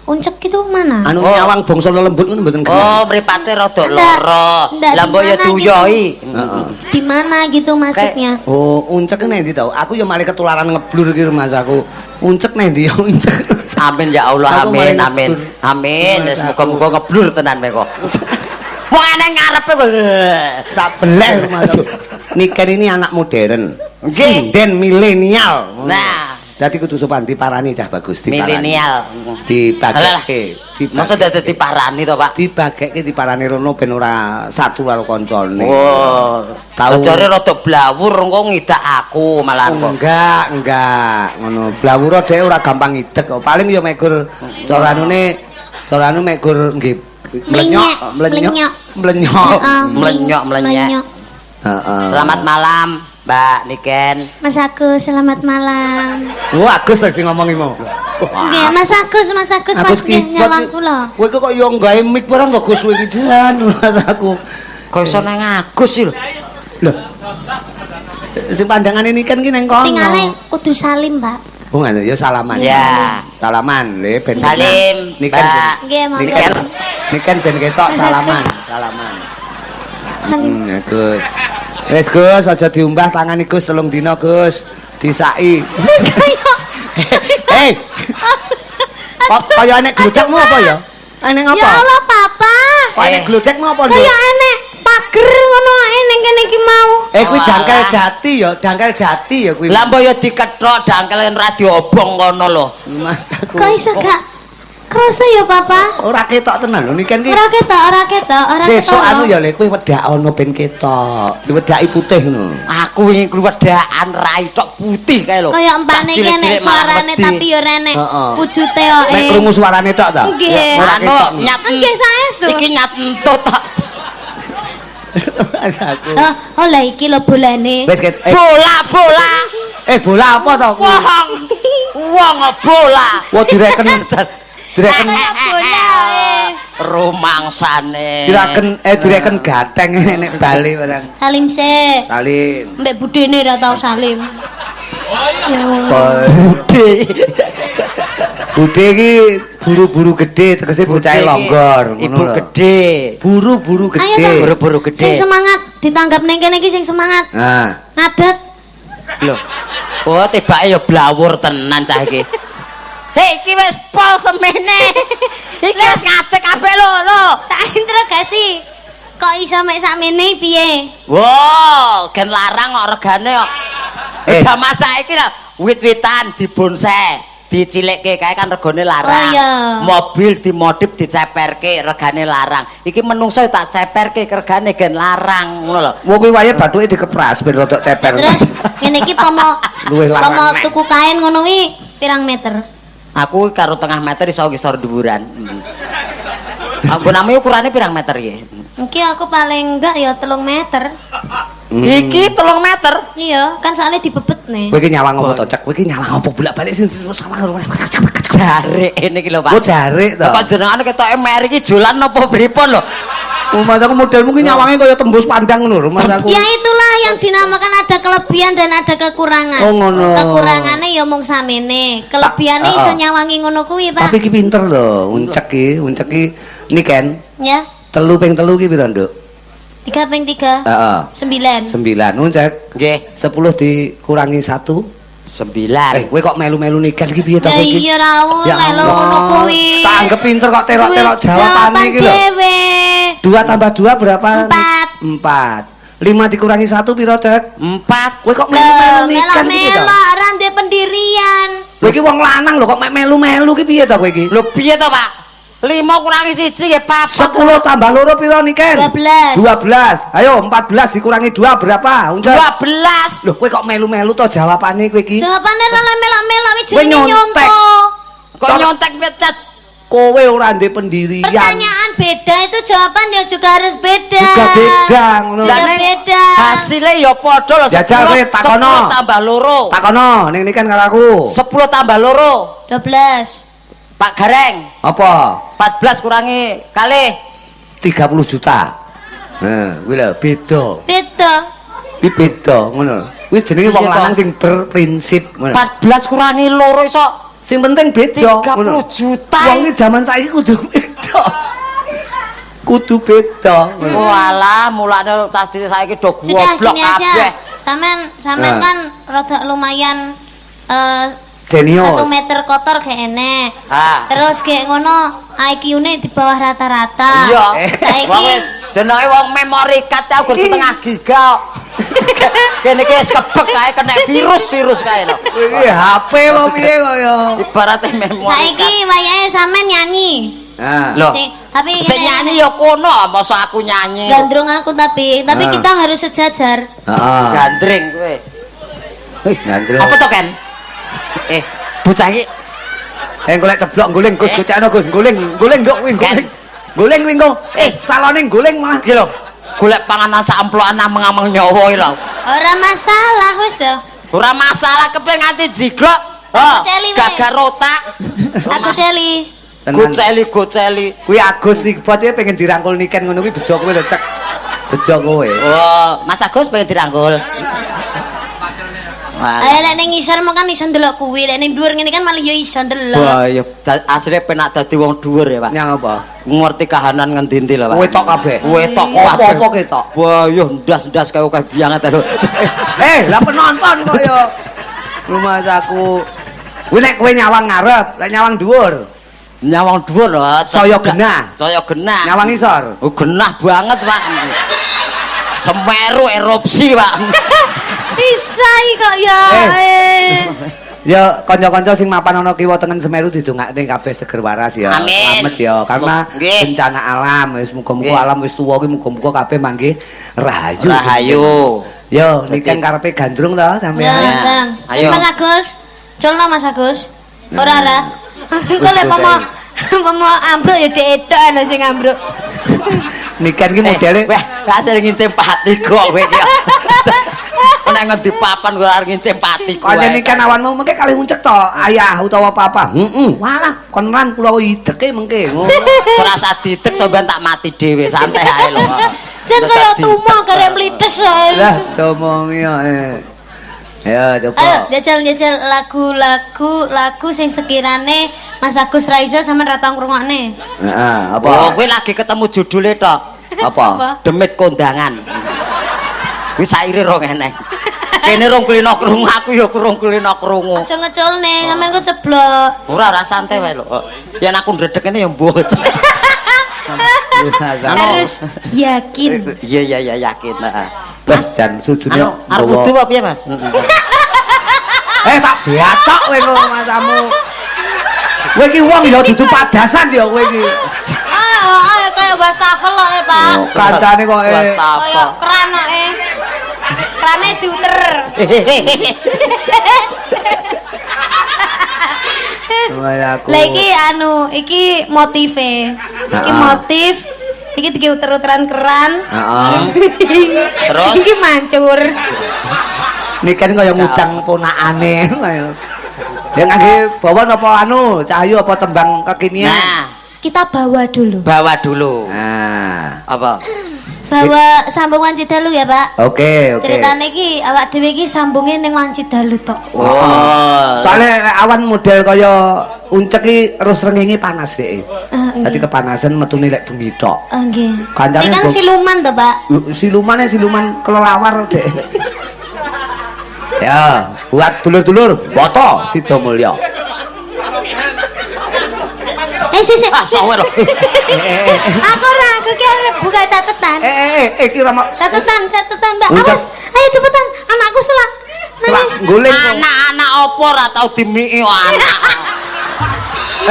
uncek itu mana? Anu nyawang bangsa lembut ngono mboten genah. Oh, mripate rada lara. Lah mbok ya diuyohi. Heeh. Di mana gitu maksudnya? Oh, uncek nang ndi tau? Aku ya malah ketularan ngeblur iki rumahku. Uncek nang ndi ya uncek. Amin ya Allah, amin amin. Amin. Wis muga-muga ngeblur tenan kowe kok. Wong eneng ngarepe tak beleh rumahku. Niken ini anak modern. Sinden milenial. Nah, dadi kudu sopan diparani cah bagus diparani. Milenial. Dibageke. Masa dadi diparani to, Pak? Dibageke diparani rono ben ora satu karo kancane. Oh, tau jare rada blawur engko ngidak aku malahan kok. Enggak, ngono. Blawur dhek ora gampang ngidek kok. Paling ya megur caranune megur nggih mlenyok, mlenyok. Mlenyok, mlenyek. Heeh. Selamat malam, Mbak Niken. Mas Agus, selamat malam. Wah, Agus sing ngomong iki mau. Nggih, Mas Agus, Mas Agus pas nyawang kula. Kowe kok yo gawe mic barang kok Gus kowe iki jan Mas aku. Kok iso nang Agus sih lho. Lho. Sing pandangane Niken ki nang kono. Tingale kudu salim, Pak. Oh, ngono ya salaman. Ya. Salaman le ben. Salim. Niken. Nggih, monggo. Niken ben ketok salaman, salaman. Gus. Wis Gus, aja diumbah tangane Gus 3 dina Gus. Disaki. Hei. Kok kaya enek glodekmu apa ya? Enek apa? Ya Allah, Papa. Kok enek glodekmu apa, Nduk? Kaya enek pager ngono ae ning kene iki mau. Kuwi dangkel jati ya, dangkel jati ya kuwi. Lah mbok ya dikethok dangkel ora diobong kono lho. Mas aku. Kok iso gak Kroso ya, Papa? Ora ketok tenan lho niken ki. Ora ketok, ora ketok, ora ketok. Sesuk anu ya le kowe wedak ana ben ketok. Diwedaki putih ngono. Aku wingi wedhakan rai tok putih kae lho. Kaya empane ki enek suarane tapi ya ora enek wujute kok. Nek krungu suarane tok ta? Nggih. Ora ketok. Nggih saestu. Iki nyat entut tok. Aku. Oh lah iki lho bolane. Bola, bola. Bola apa to kuwi? Wong. Wong bola. Wah direken direken bola rumangsane. Direken gateng nek bali barang. Salim sik. Salim. Mbek budene ora tau salim. Ya Bude. Bude iki buru-buru gede tegese bocahe longgor ngono. Ibu gede. Buru-buru gede. Buru-buru gede. Sing semangat ditanggap ning kene iki sing semangat. Nah. Ngadeg. Lho. Oh, tibake ya blawur tenan cah iki. Hei, iki wis pol semene. Iki wis ngadeg kabeh lho, lho. Tak interogasi. Kok iso mek sakmene piye? Wow, gen larang kok regane kok. Jaman saiki lho, wit-witan dibonsai. Dicilikke kae kan regane larang. Oh, iya. Mobil dimodif diceperke regane larang. Iki menungso tak ceperke regane gen larang ngono lho. Wong kuwi wae bathuke dikepras ben rodok ceper. Terus ngene iki pomo pomo tuku kain ngono kuwi pirang meter? Aku karo tengah meter iso ngisor dhuwuran. Anggoname ukurane pirang meter iki? Iki aku paling enggak ya 3 meter. Iki 3 meter? Iya, kan soalnya dibebet nih. Kowe iki nyawang apa to, Cek? Kowe iki nyawang apa bolak-balik sing sawang jarik ini iki lho, Pak. Oh, jarik to. Kok jenengane ketoke meri iki jolan napa pripun lho? Rumah aku modelmu ki nyawange kaya tembus pandang ngono rumah aku. Ya itulah yang dinamakan ada kelebihan dan ada kekurangan. Oh ngono. Kekurangane ya mung samene, kelebihane iso nyawangi ngono kuwi, Pak. Tapi ki pinter lho, uncek ki, uncek ki niken. Ya. 3 ping 3 ki piro, Nduk? 3 ping 3. Heeh. 9. 9. Uncek. Nggih. 10 dikurangi 1 9. Kowe kok melu-melu niken iki piye to kowe iki? Ya iya ra oleh lho ngono kuwi. Tak anggap pinter kok terok-terok jawabane iki lho. 2 tambah 2 berapa? 4. 4. 5 dikurangi 1 piro, Cek? 4. Kowe kok melu-melu niken iki to? Melok ora ndek pendirian. Kowe iki wong lanang lho kok melu-melu ki piye to kowe iki? Lho piye to, Pak? 5 kurangi 1 ya 4. 10 tambah 2 piro niken? 12. 12. Ayo 14 dikurangi 2 berapa? Uncek. 12. Lho kowe kok melu-melu to jawabane kowe iki? Jawabane ora melok-melok iki jenenge nyontek. Kok nyontek petet? Kowe ora ndek pendirian. Pertanyaan beda itu jawaban ya juga harus beda. Juga beda ngono. Juga beda. Hasilnya ya padha lho. Jajal kowe takono. 10 tambah 2. Takono ning niken karo aku. 10 tambah 2. 12. Pak Gareng. Apa? 14 kurangi kalih 30 juta. Nah, kuwi lho beda. Beda. Kuwi beda ngono. Kuwi jenenge wong lanang sing berprinsip ngono. 14 kurangi 2 iso sing penting beda 30 juta. Wong iki jaman saiki kudu beda. Kudu beda. Walah, mulane cah cilik saiki do goblok kabeh. Sampean kan rada lumayan jenius. 1 meter kotor kayak enek. Terus kayak ngono IQ-ne di bawah rata-rata. Iya. Saiki jenenge wong memori card aku setengah giga. Kene iki wis kebek kae kena virus-virus kae lho. Iki HP apa piye kok ya. Ibarate memori. Saiki wayahe sampean nyanyi. Lho. Tapi sing nyanyi ya kono, mosok aku nyanyi. Gandrung aku tapi kita harus sejajar. Heeh. Gandring kowe. Gandrung. Apa to, Ken? Bocah iki golek ceblok guling Gus, gocekno Gus, guling, guling nduk kuwi guling. Guling kuwi engko. Salone guling malah. Iki lho, golek panganan sak amplokan ameng-ameng nyawa iki lho. Ora masalah wis ya. Ora masalah kepen nganti jiglok. Gagal otak. Aku celi. Goceli goceli. Kuwi Agus Nikbot iki pengen dirangkul niken ngono kuwi bejo kowe lho, Cek. Bejo kowe. Oh, Mas Agus pengen dirangkul. Ayo lek ning ngisor mong kan iso ndelok kuwi, lek ning dhuwur ngene kan malah ya iso ndelok. Wah, ya asline penak dadi wong dhuwur ya, Pak. Nyang apa? Ngerti kahanan ngendi-endi lho, Pak. Kowe tok kabeh. Kowe tok kabeh. Apa-apa ketok. Wah, yo ndas-ndas kaya akeh banget lho. Lah penonton kok ya. Rumah aku. Kuwi nek kowe nyawang ngarep, lek nyawang dhuwur. Nyawang dhuwur lho. Saya genah. Saya genah. Nyawang isor. Oh, genah banget, Pak. Semeru erupsi, Pak. Bisa kok ya. Ya kanca-kanca sing mapan ana kiwa tengen Semeru didongakne kabeh seger waras ya. Amin. Slamet ya karena bencana alam wis muga-muga alam wis tuwa ki muga-muga kabeh manggih rahayu. Rahayu. Yo niken karepe gandrung to sampean. Ayo. Mas Agus, culno Mas Agus. Ora ora. Engko lek pomo ambruk ya dhek etok lho sing ambruk. Niken ki modele wah, hasil ngincim pati kok kowe iki. Nek ngendi papan kok arep ngincim pati kowe. Pancen niken awanmu mengke kalih uncek to, ayah utawa papa. Heeh. Walah, kon ran kula ideke mengke. Ngono. Ora usah didek sampean tak mati dhewe, santai ae lho. Jan kaya tumo karek mlites ae. Lah, domongi ae. Ya, coba. Ayo jajal-jajal lagu-lagu sing sekirane Mas Agus ra iso sampean ra tau ngrungokne. Heeh, apa? Oh, kowe lagi ketemu judule tok. Apa? Demit Kondangan. Kuwi saire rong eneng. Kene rong kulino krungu, aku ya rong kulino krungu. Aja ngeculne, sampean kok ceblok. Ora ora santai wae lho. Yen aku ndredeg kene ya mbuh. Harus yakin. Iya iya iya yakin, heeh. Mas jan sujune anu arep wudu apa piye, Mas? Tak biasa kowe karo masamu. Kowe iki wong ya dudu padasan ya kowe iki. Ah, kaya wastafel kok, Pak. Oh, kancane kok Wastafel. Kaya keran kok. Kerane diuter. Lah iki anu, iki motive. Iki motif, iki diuter-uteran keran. Heeh. Terus? Iki mancur. Niken kaya ngudang ponakane. Ya ngangge bawa napa anu, Cahyu apa tembang kekinian? Nah, Kita bawa dulu. bawa dulu. Nah. Apa? Bawa sambung Wanci Dalu ya, Pak. Oke, oke. Ceritane iki awak dhewe iki sambunge ning Wanci Dalu tok. Oh. Soalnya awan model kaya uncek iki terus srengenge panas dhek. Ah, Dadi kepanasan metune lek bengi tok. Ah, nggih. Kancane Ini kan siluman to, Pak. Silumane siluman kelelawar dek. Ya, buat dulur-dulur, Boto Sidomulyo. Sik. Ah, sawer lho. Aku ora, aku ki arep buka catatan. Iki ora Catatan, catatan, Mbak. Awas, ayo cepetan, anakku selak. Nangis. Guling. Anak-anak apa ora tau dimiki kok anak.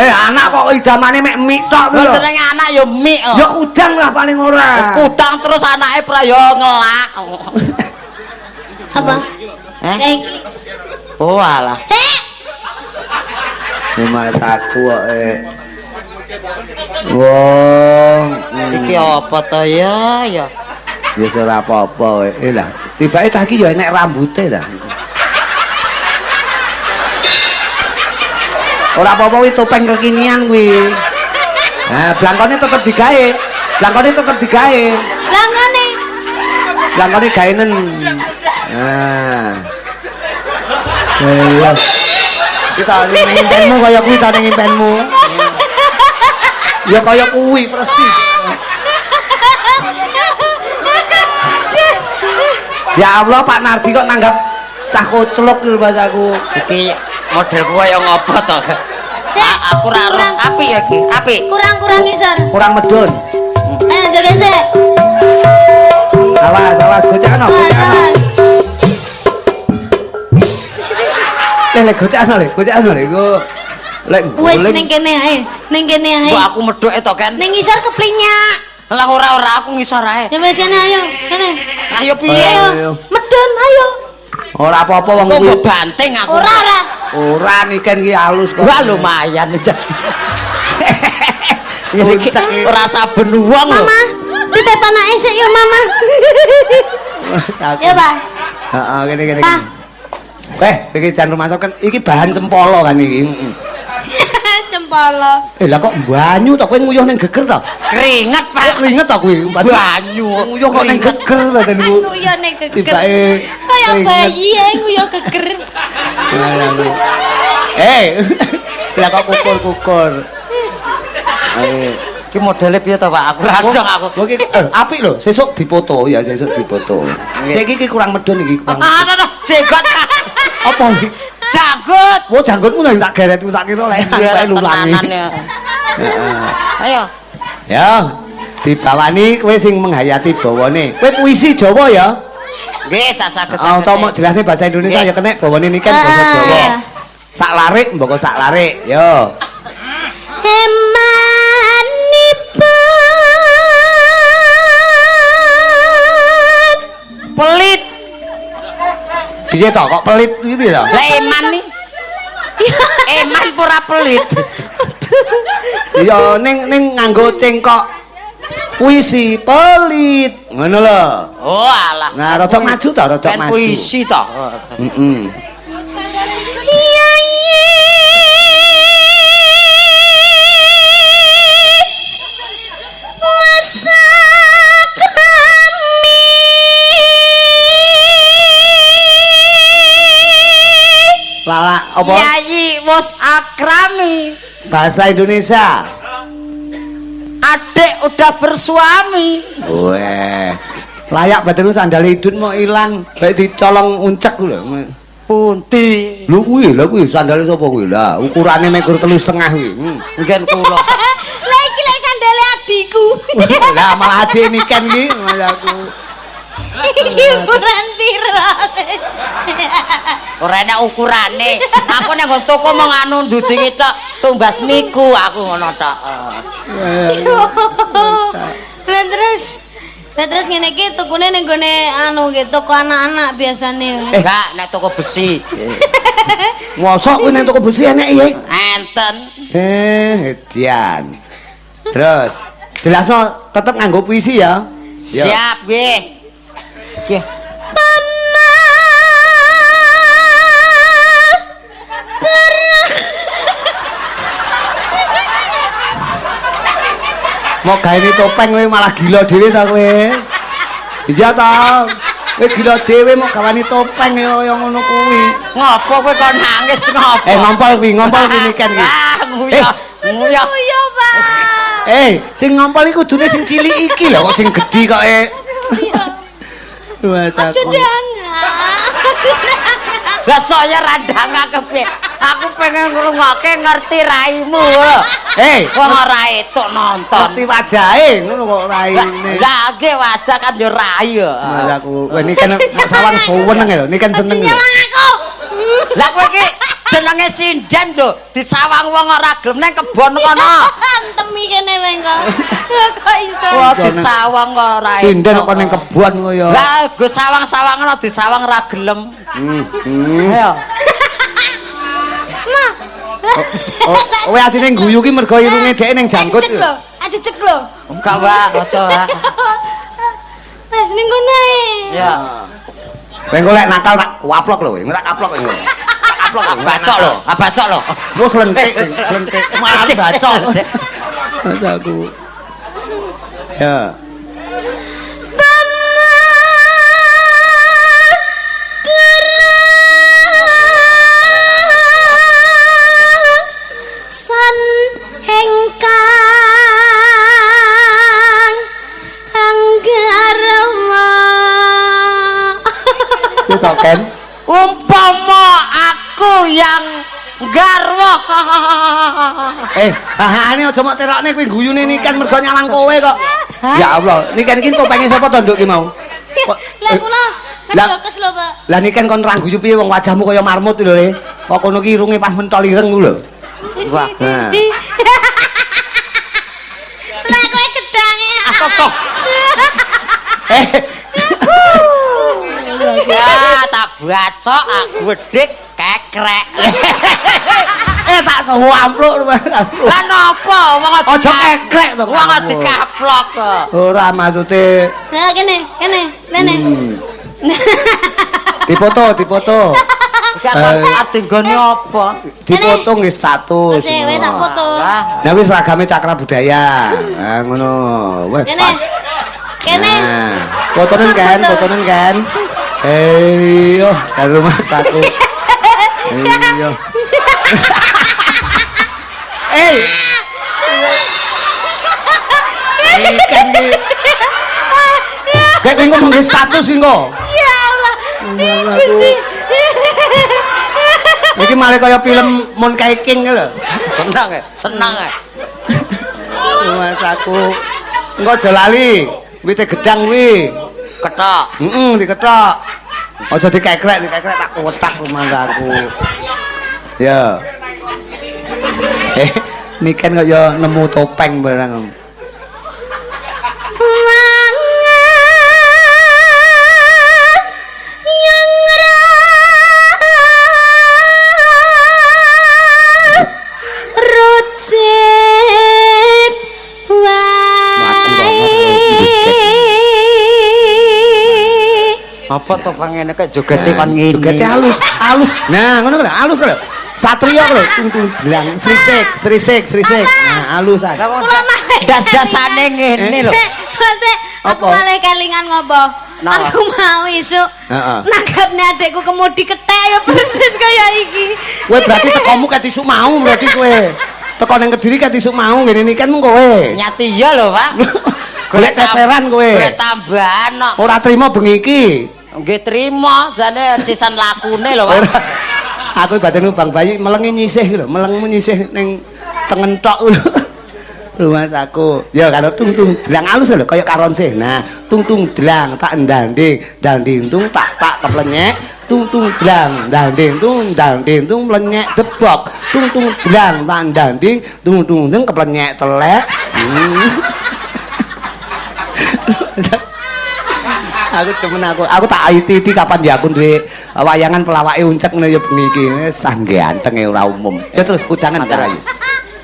Anak kok idamane mek mik tok Lho lho. jenenge anak ya mik. Ya kudang lah paling ora. Kudang terus anake pra ya ngelak. Apa? Eh? Oh alah. Sik. Mataku kok Wong, Iki apa to ya ya? Ya ora apa-apa. Lah, tibake cah iki ya enek rambute ta. Ora apa-apa kuwi topeng kekinian kuwi. Nah, blangkone tetep digawe. Blangkone tetep digawe. Blangkone. Blangkone gaenen. Nah. Iya. Kita ning impenmu kaya kuwi ta ning impenmu. Ya kaya kuwi persis. Ya Allah Pak Nardi kok nanggap cah koclok lho bahasaku. Iki modelku kaya ngopo to? Aku ora roh apik ya iki, apik. Kurang-kurang ngisor. Kurang medun. Ayo joget sik. Awas, awas gocekan, gocekan. Le gocekan le, gocekan le iku. Lek wis ning kene ae, ning kene ae. Kok aku medhuke to, Ken? Ning ngisor keplinyak. Lah ora aku ngisor ae. Ya wis kene ayo, kene. Ayo piye? Ayo. Medun ayo. Ora apa-apa wong kuwi. Kok banting aku. Ora ora. Ora niken ki halus kok. Wah lumayan. Iki ora saben wong lho. Mama, titip anake sik ya Mama. Ya, Pak. Heeh, kene kene. Iki jan rumah kan iki bahan cempolo kan iki. Cempolo. Lah kok banyu to kowe nguyuh ning geger to? Keringet, Pak. Keringet to kuwi. Banyu. Nguyuh kok ning geger badan ku. Nguyuh ning geger. Tibake kaya bayi ae nguyuh geger. Lah kok kukur-kukur. Iki modele piye to, Pak? Aku ora dong aku. Iki apik lho, sesuk dipoto ya, sesuk dipoto. Cek iki kurang medun iki, kurang. Ah, jenggot. Apa iki? Janggut. Wah, janggutmu lho tak geret tak kira lek sampe lulangi. Heeh. Ayo. Ya, dibawani kowe sing menghayati bawane. Kowe puisi Jawa ya? Nggih, sasaged. Ah, utawa mok jelasne bahasa Indonesia ya kenek bawane niki kan basa Jawa. Sak larik mboko sak larik. Yo. Emanipun pelit. Piye to kok pelit iki piye to? Lah eman nih. Eman pura pelit. Ya ning nganggo cengkok puisi pelit. Ngono lho. Oh alah. Nah, rada maju to, rada maju. Puisi to. Heeh. Iya iya. Masa kami. Lala apa? Yayi wis akrami. Bahasa Indonesia. Adik udah bersuami. Weh. Layak batin sandal idun mau ilang, baik dicolong uncek lho. Punti. Lho kuwi, lha kuwi sandale sapa kuwi? Lah ukurane mek 3,5 kuwi. Nggen kula. Lah iki lek sandale adikku. Lah malah adik niken iki mas aku. Iki ukuran piro? Ora enek ukurane. Aku nek nggon toko mong anu ndudingi tok, tumbas niku aku ngono tok. Lah terus ngene iki tukune ning gone anu nggih toko anak-anak biasane. Enggak, nek toko besi. Mosok kuwi ning toko besi enek iye? Enten. Edian. Terus jelasno tetep nganggo puisi ya. Siap nggih. Nggih. Mau gawe topeng kowe malah gila dhewe ta kowe. Iya ta. Kowe gila dhewe mau gawani topeng kaya ngono kuwi. Ngopo kowe kok nangis ngopo? Ngompol kuwi, ngompol kuwi Niken iki. Ah, nguyah. Nguyah, Pak. Sing ngompol iku kudune sing cilik iki lho kok sing gedhi kok Aja dangak. Lah saya randangak kepiye? Aku pengen ngrungokke ngerti raimu lho. Wong ora etuk nonton. Ngerti wajahe ngono kok raine. Lah nggih wajah kan yo rai yo. Mas aku, kowe niki kan sawang suweneng lho, niki kan seneng lho. Aku. Lah kowe iki jenenge sinden lho, disawang wong ora gelem nang kebon kono. Antemi kene wae kok. Kok iso. Wah disawang kok ora. Sinden kok ning kebon kok ya. Lah go sawang-sawangan disawang ora gelem. Ayo. Ma. Oh, kowe asine guyu ki mergo irunge dhek ning janggut. Ajejek lho, ajejek lho. Enggak, Pak, aja, Pak. Wes ning kono ae. Ya. Kowe engko lek nakal tak waplok lho, kowe tak kaplok kowe. Tak kaplok lho. Bacok lho, bacok lho. Wes lentik, lentik. Malah bacok. Mas aku. Ya. Ken. Umpama aku yang garwa. Hahane aja mok terokne kuwi guyune Niken mergo nyawang kowe kok. Ya Allah, Niken iki topenge sapa to nduk ki mau? Lah kula ngedokes lho, Pak. Lah Niken kon ra guyu piye wong wajahmu kaya marmut lho, Le. Kok kono ki irunge pas mentol ireng ku lho. Wah. Lah kowe gedange. Kok. Ya tak bacok aku wedik kekrek. Tak ampluk. Lah napa wong aja kekrek to. Wong dikaplok kok. Ora maksude. Lah kene, kene, rene. Dipoto, dipoto. Gak arep nggone apa? Dipoto nggih status. Wis tak foto. Nah wis seragame Cakra Budaya. Nah ngono. Wes pas. Kene. Fotonen kan, fotonen kan. Iyo, karo Mas aku. Iyo. Ikan iki. Kayak engko mung status iki engko. Ya Allah. Gusti. Iki malah kaya film Monkey King lho. Seneng ya, seneng ya. Mas aku. Engko aja lali. Wite gedang kuwi. Ketok. Heeh, diketok. Aja dikekrek, dikekrek tak kotak rumangsaku. Ya. Niken kaya nemu topeng barang. Apa to pangene kok jogete kon ngene. Jogete halus, halus. Nah, ngono lho, halus lho. Satria lho, tung blang, srisik, srisik, srisik. Nah, halus ah. Das-dasane ngene lho. Mas, aku malah kelingan ngopo? Aku mau isuk nanggapne adekku kemudi kethek ya persis kaya iki. Kowe berarti tekomu ket isuk mau berarti kowe. Teko nang Kediri ket isuk mau ngene iki kan mung kowe. Nyati iya lho, Pak. Golek ceperan kowe. Golek tambahan kok. Ora trimo bengi iki. Nggih trimo, jane sisan lakune lho, Pak. Aku batin Bang Bayi melengi nyisih lho, melengmu nyisih ning tengen tok lho. Rumangsaku. Ya karo tung tung dlang alus lho kaya karonse. Nah, tung tung dlang tak ndanding, danding tung tak tak keplenyek, tung tung dlang danding tung danding tung mlenyek debok, tung tung dlang tak ndanding, tung tung tung keplenyek telek. Aku demen aku tak IT kapan ya aku duwe wayangan pelawake uncek ngene ya bengi iki. Sanggantenge ora umum. Ya terus udangan karo ayo.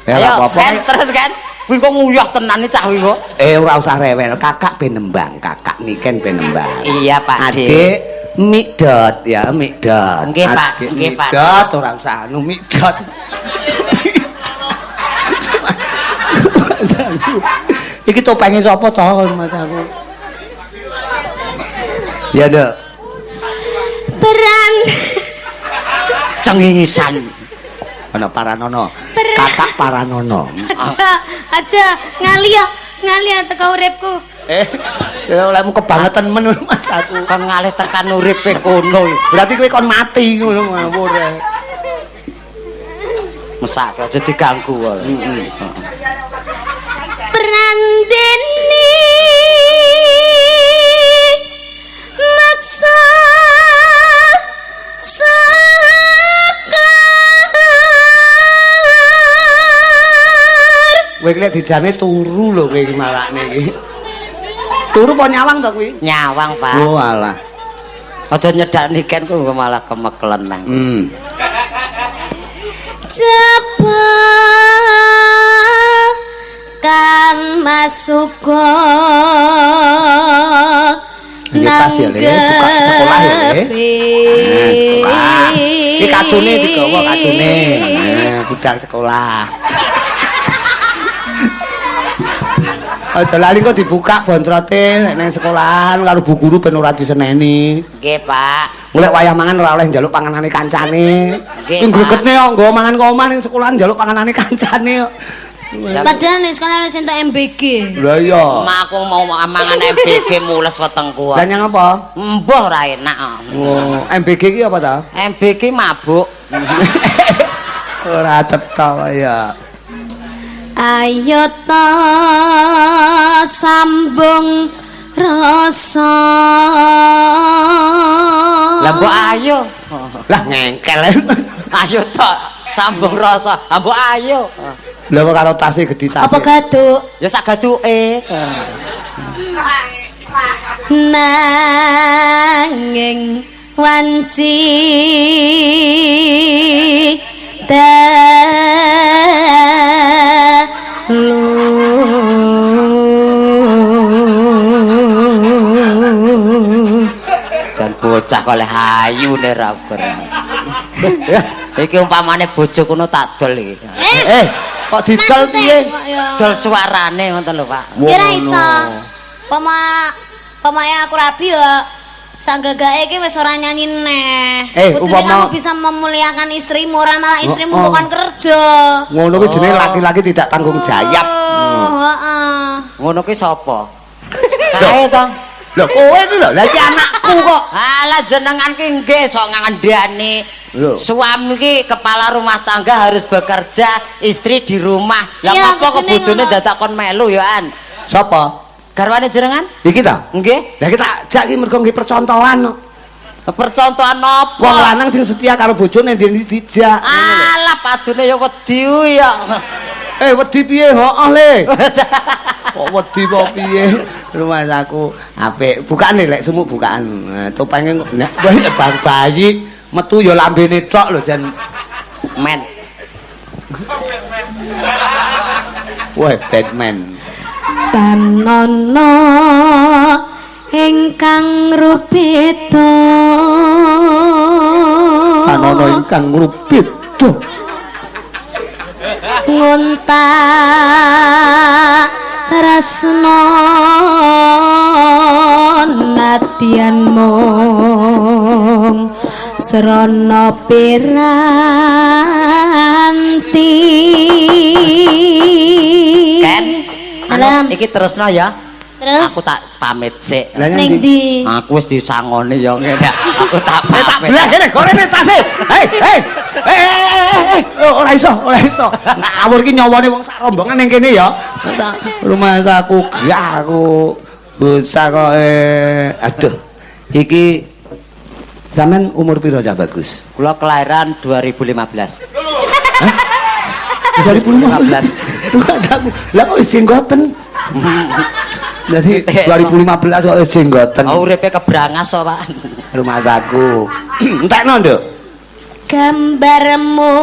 Ya ora apa-apa. Kan terus kan. Kuwi kok nguyah tenan iki cah kuwi kok. Ora usah rewel, kakak ben nembang, kakak niken ben nembang. Iya, Pak. Adik mikdot ya, mikdot. Nggih, Pak. Nggih, Pak. Mikdot ora usah anu mikdot. Iki topenge sapa to Mas aku? Ya, Nduk. Peran cengingisan. Ana Paranono. Kakak Paranono. Aja ngali ya, ngali ya teko uripku. Ya olehmu kebangetan men Mas aku. Kon ngalih tekan uripe kono. Berarti kowe kon mati ngono ngawur. Mesake aja diganggu wae. Heeh. Prandeni maksa Kowe iki lek dijane turu lho kowe iki malakne iki. Turu apa nyawang to kuwi? Nyawang, Pak. Oh alah. Aja nyedak niken kok malah kemekelen nang. Jebul Kang Masuko tas ya Le, suka sekolah ya Le. Nah, sekolah. Iki kacune digawa kacune. Nah, budal sekolah. Aja lali kok dibuka bontrote nek nang sekolahan karo bu guru ben ora diseneni. Nggih, Pak. Golek wayah mangan ora oleh njaluk panganane kancane. Nggih. Sing gregetne kok nggawa mangan kok omah ning sekolahan njaluk panganane kancane kok. Padahal ning sekolah wis entuk MBG. Lah iya. Mak aku mau mangan MBG mules wetengku. Lah nyang apa? Mbah ora enak. Oh, MBG iki apa ta? MBG mabuk. Ora cetha ya. Ayo ta sambung rasa. Lah mbok ayo. Lah ngengkel. Ayo ta sambung rasa. Lah mbok ayo. Lah kok karo tase gedhi tase. Apa gaduk? Ya sak gaduke. Nanging wanci dalu jan bocah kok oleh ayune ra ukur. Iki umpamane bojo kono tak dol iki. Kok didol piye? Dol suarane ngoten lho, Pak. Ora iso. Pamae aku rabi ya sanggagake iki wis ora nyanyi neh. Kudune kamu bisa memuliakan istrimu, ora malah istrimu bukan kerja. Ngono kuwi jenenge laki-laki tidak tanggung jawab. Heeh. Ngono kuwi sapa? Kae to. Lho kowe iki lho, lha iki anakku kok. Alah jenengan ki nggih sok ngandhani. Suami ki kepala rumah tangga harus bekerja, istri di rumah. Lah apa kok bojone dadak kon melu ya an? Sapa? Garwane jenengan? Iki ta? Nggih. Lah iki tak jak iki mergo nggih percontohan kok. Percontohan napa? Wong lanang sing setia karo bojone ndi dijak. Alah padune ya wedi ya. Wedi piye? Heeh le. Kok wedi kok piye? Rumahku apik. Bukane lek sumuk bukaan. Topenge nek bang bayi metu ya lambene tok lho jan men. Wah, Batman. Tanono ingkang rubeda. Tanono ingkang rubeda. Ngontak tresno nadyan mung srana piranti. Ken, anu iki terusno ya. Terus? Aku tak pamit sik. Ning ndi? Aku wis disangoni ya ngene. Aku tak pamit. Tak belah kene, gorene tase. Hei, hei. Hei, ora iso, ora iso. Ngawur iki nyawane wong sak rombongan ning kene ya. Rumah saku gah aku bocah kok aduh. Iki sampean umur piro Cah Bagus? Kula kelahiran 2015. Hah? 2015. Lah kok wis jenggoten? Jadi 2015 kok wis jenggoten. Oh, uripe kebrangas kok, Pak. Rumah saku. Entekno, Nduk. Gambar muka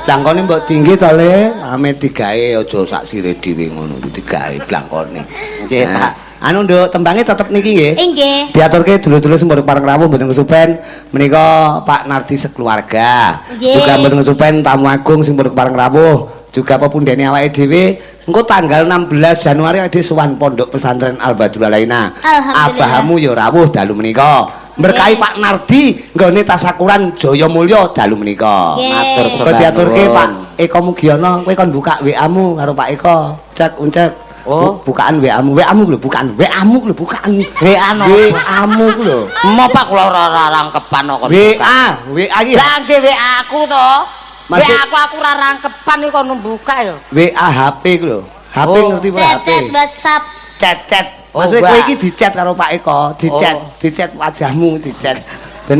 Blangkone mbok tinggi to, Le. Ame digawe aja sak sire dhewe ngono kuwi digawe blangkone. Nggih, Pak. Anu, Nduk, tembange tetep niki nggih. Nggih. Diaturke dulur-dulur sing pareng rawuh mboten kesupen menika Pak Nardi sekeluarga. Juga mboten kesupen tamu agung sing pareng rawuh, juga pepundhene awake dhewe. Engko tanggal 16 Januari awake dhewe sowan Pondok Pesantren Al Badrul Alaina. Abahamu ya rawuh dalu menika. Berkahi Pak Nardi nggone tasakuran Jaya Mulya dalu menika. Matur suwun. Diaturke Pak Eko Mugiono, kowe kon buka WA-mu karo Pak Eko. Cek uncek. Oh, bukaan WA-mu. WA-mu lho, bukaan. WA-mu lho, bukaan. WA no. WA-mu ku lho. Mo Pak kula ora rangkepan kok. WA, WA iki. Lah nggih WA aku to. WA aku ora rangkepan iki kon buka ya. WA HP ku lho. HP ngerti apa HP? Chat WhatsApp. Chat-chat. Maksudnya kowe iki di-chat karo Pak Eko, di-chat, di-chat wajahmu, di-chat. Ben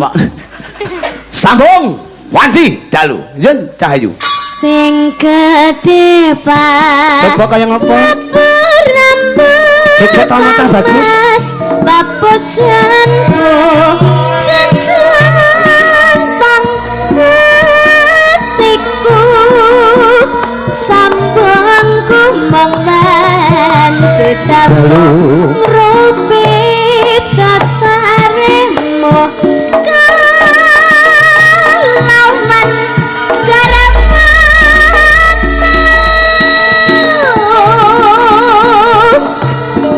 sambung wanci dalu yen Cahayu. Sing gedhe Pak. Coba kaya ngopo? Coba tau cah Bagus. Papojanku jejantong atiku sambungku mong dalu ngrupi dasaremu kalauman garapamu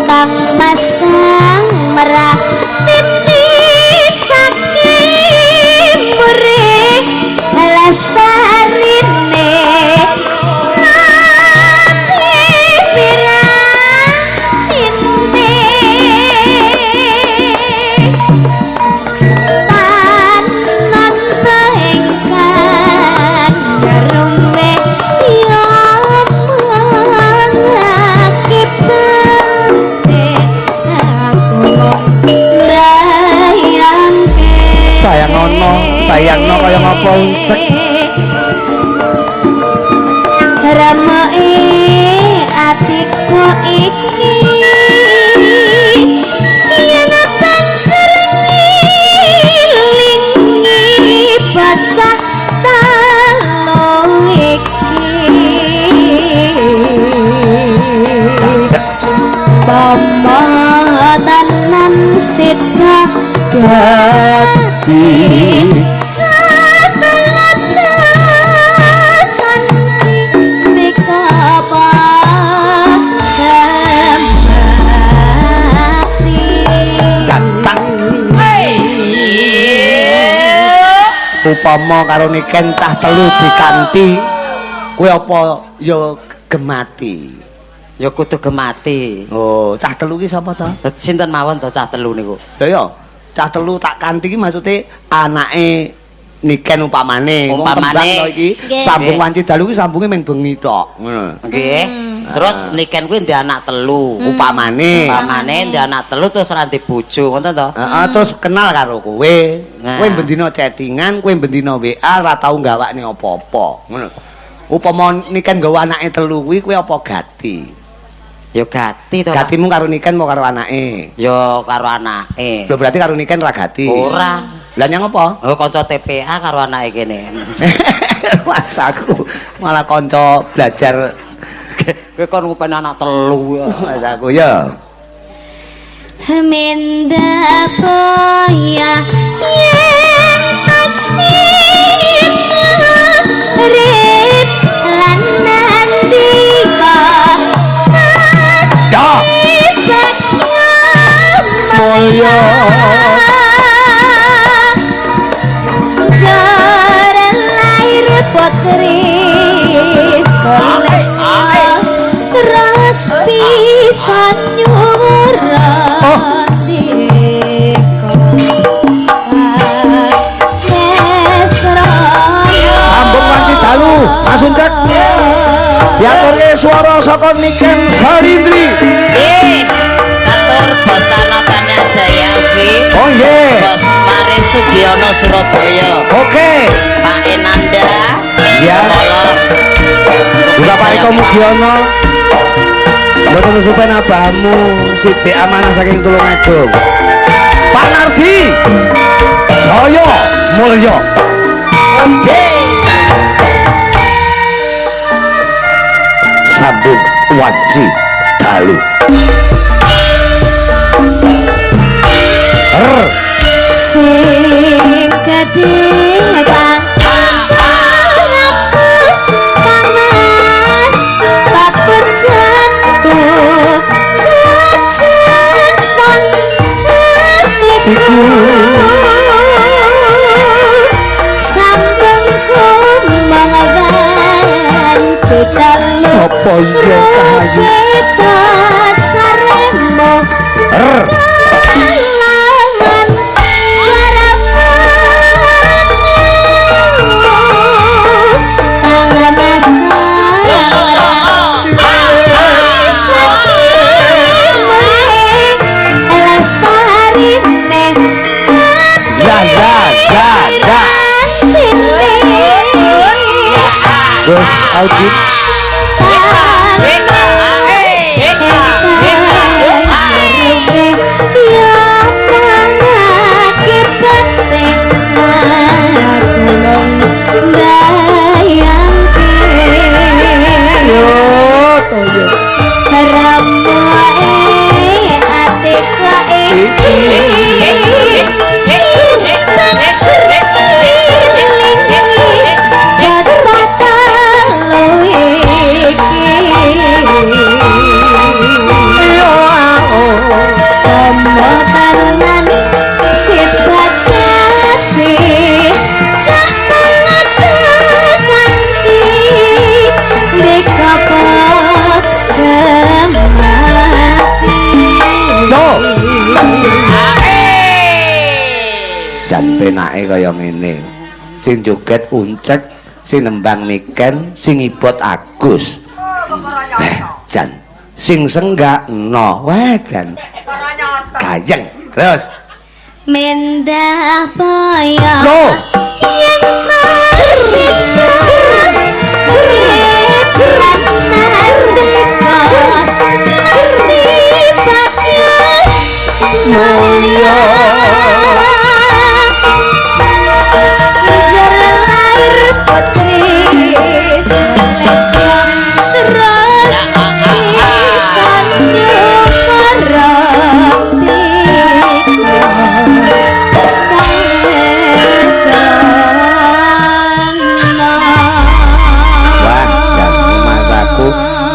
kang mas kang merah titi saking murih lestarine bayangno kaya ngapa uncek rameke atiku iki yen banjur ngilingi bocah telu iki pomo tenan sida gati upama karo Niken cah telu dikanti kowe apa ya gemati? Ya kudu gemati. Oh, cah telu ki sapa to? Sinten mawon to cah telu niku? Lha ya, cah telu tak kanthi ki maksude anake Niken upamane. Umpamane iki sambung wanci dalu ki sambunge ming bengi tok. Ngono. Nggih. Terus Niken kuwi ndek anak telu. Upamane. Upamane ndek anak telu terus ora ndek bojo, ngoten to? Heeh, terus kenal karo kowe. Kowe bendina chattingan, kowe bendina WA ora tau gawakne apa-apa. Ngono. Upama Niken nggawa anake telu kuwi kowe apa gati? Ya gati to. Gatimu karo Niken apa karo anake? Ya karo anake. Lho berarti karo Niken ora gati. Ora. Lah nyang apa? Oh kanca TPA karo anake kene. Mas aku malah kanca belajar. Kowe kon ngupeni anak telu ya. Mas aku ya. Minda boya yen pasita putri Sulistya terus bisa nyuwun Sambung wanci dalu, Mas Uncek. Diaturke swara saka Niken Salindri. Nggih. Katur Bos Tano Tanya Jaya ugi. Oh nggih. Bos Maris Sugiono Surabaya. Oke. Pak Enanda. Ya. Molor. Juga Pak Eko Mugiono. Mboten kesupen abahmu sithik amanah saking Tulungagung. Pak Nardi. Jaya Mulya. Sambung wanci dalu. R. Sing gedhe kang Kang Mas paperjanku jajan nang atiku sambung kumang wanci dalu Apa iya kahayu? Saremo R. kalawan garamanmu Kang Mas Lestarine Ya ya ya ya. Terus audit. Yo toyo. Yo oh. Yo. Jan penake kaya ngene. Sing joget Uncek, sing nembang Niken, sing ngibot Agus. Jan. Sing senggak no. Wah, jan. Gayeng. Terus. Mendah boyo Loh. yen masita lan nandika sifatnya mulya Jar lahir putri Sulistya terus pisan Wah, jan mataku.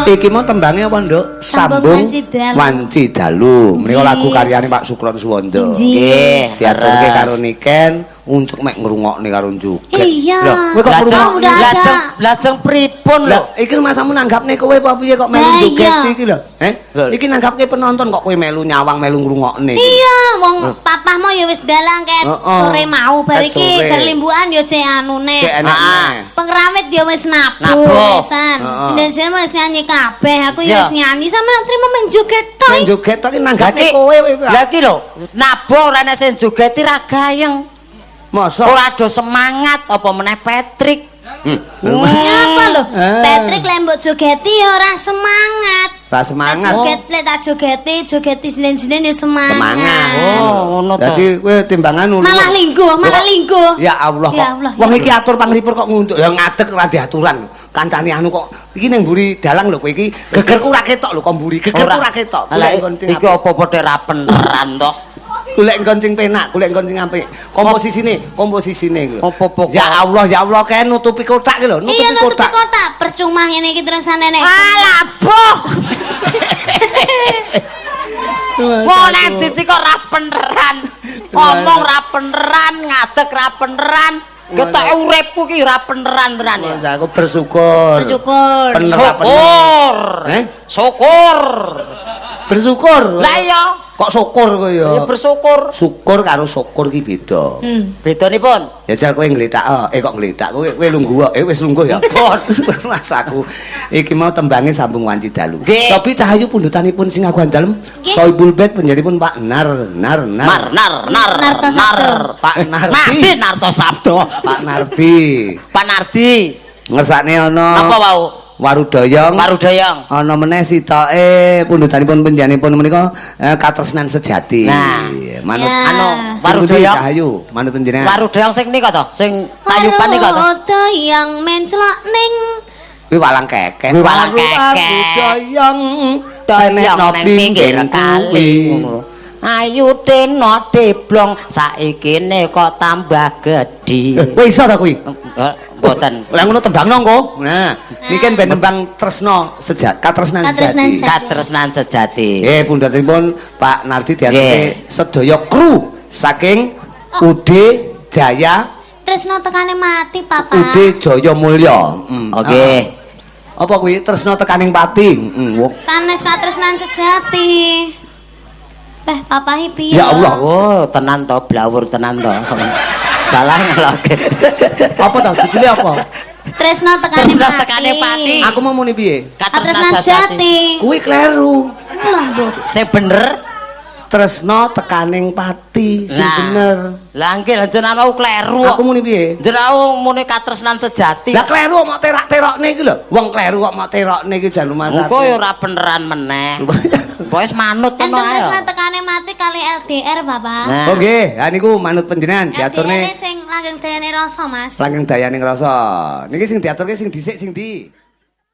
Iki mau tembangnya apa, Nduk? Sambung Sambung Wanci Dalu. Wanci Dalu. Menika Nggih. lagu karyane Pak Sukron Suwondo. Nggih. Diaturke karo Niken, Uncek mek ngrungokne karo joget. Iya. Lho, kowe kok Lajeng ngrungokne? Udah ada. lajeng lajeng pripun lho? Lah, iki masamu nanggapne kowe apa piye kok melu Lah, joget iya. iki lho? Eh? Iki nanggapke penonton kok kowe melu nyawang melu ngrungokne. iki. Iya, wong papahmu ya wis dalang ket Heeh. sore mau bar Ket iki sore. bar limbukan ya cek anune. Cek enak Ah. neh. Pengrawit ya wis nabuh Nabuh. wisan. Heeh. Sinden-sinden wis nyanyi kabeh, aku ya Iya. wis nyanyi sama trimo men joget tok. Men joget tok iki nanggapne Lah kowe kowe. Lah iki lho, nabuh ora ana sing jogeti ra gayeng. Mosok. Ora do semangat apa meneh Patrick. Apa lho? Eh. Patrick lek mbok jogeti ya ora semangat. Ra semangat. Joget lek tak jogeti, jogeti sinden-sinden ya semangat. Semangat. Oh, ngono to. Dadi kowe timbangan nulu. Malah lingguh, malah lingguh. Ya Allah kok. Ya Allah, Wong ya iki atur panglipur kok ngunduk. Ya ngadeg ora diaturan. Kancane anu kok iki ning mburi dalang lho kowe iki. Gegerku ora ketok lho kok mburi. Gegerku ora ketok. Lah Golek nggon sing iki apik. apa-apa tek ra peneran toh. Golek nggon sing penak, golek nggon sing apik. Komposisine, komposisine iku lho. Apa-apa kok. Ya Allah, ya Allah kae nutupi kotak iki lho, nutupi Iya nutupi kotak. kotak, percuma ngene iki terusane nek. Alah, boh. Wong nang titi kok ra peneran. Ngomong ra peneran, ngadeg ra peneran. Ketoke uripku ki ora peneran tenan ya. Aku bersyukur. Bersyukur. Syukur. Eh? Syukur. Bersyukur. Lah iya. Kok syukur kowe ya? Ya bersyukur. Syukur karo syukur ki beda. Bedanipun? Ya jal kowe ngletak, kok ngletak kowe kowe lungguh, wis lungguh ya. Pun. Mas aku iki mau tembange sambung wanci dalu. Tapi Cahayu pundutanipun sing aguhan dalem Soibul Bait panjenenganipun Pak Nar Nar Nar Mar Nar Nar Nar Pak Nardi Narto Sabdo. Pak Nardi. Pak Nardi. Ngersakne ana napa wau? Warudoyong. Warudoyong. Ana meneh sitoke pundutanipun panjenenganipun menika katresnan sejati. Nah, manut ya. Anu Warudoyong Cahayu, manut panjenengan. Warudoyong sing nika to, sing tayuban nika to. Warudoyong menclok ning kuwi walang kekek. Kuwi walang kekek. Warudoyong doyong nang pinggir kali. Ayu teno deblong saikine kok tambah gedhi. Kowe iso ta kuwi? Mboten. Lah ngono tembangno engko. Nah, niki kan ben tembang tresna sejati, katresnan sejati. Katresnan sejati. Nggih, pundhutipun Pak Nardi diaturke sedaya kru saking UD Jaya Tresna tekane mati, Papa. UD Jaya Mulya. Oke. Apa kuwi tresna tekaning pati? Sanes katresnan sejati. Papa piye? Ya Allah, oh, tenan to, blawur tenan to. Salah ngeloke. Apa to judule apa? Tresna tekane Tresna tekane pati. Aku mau muni piye? Katresnan sejati. Kuwi kleru. Lha mbok. Sing bener Tresna tekaning pati sing bener. Lah nggih lha jenengan wau kleru. Aku muni piye? Jenengan muni katresnan sejati. Lah kleru kok mok terak-terokne iki lho. Wong kleru kok mok terokne iki jan rumah. Engko ya ora beneran meneh. Pokoke manut ngono ae. Tresna tekane mati kali LDR, Bapak. Oh nggih, ha niku manut panjenengan diaturne sing langgeng dayane rasa, Mas. Langgeng dayane rasa. Niki sing diaturke sing dhisik sing ndi?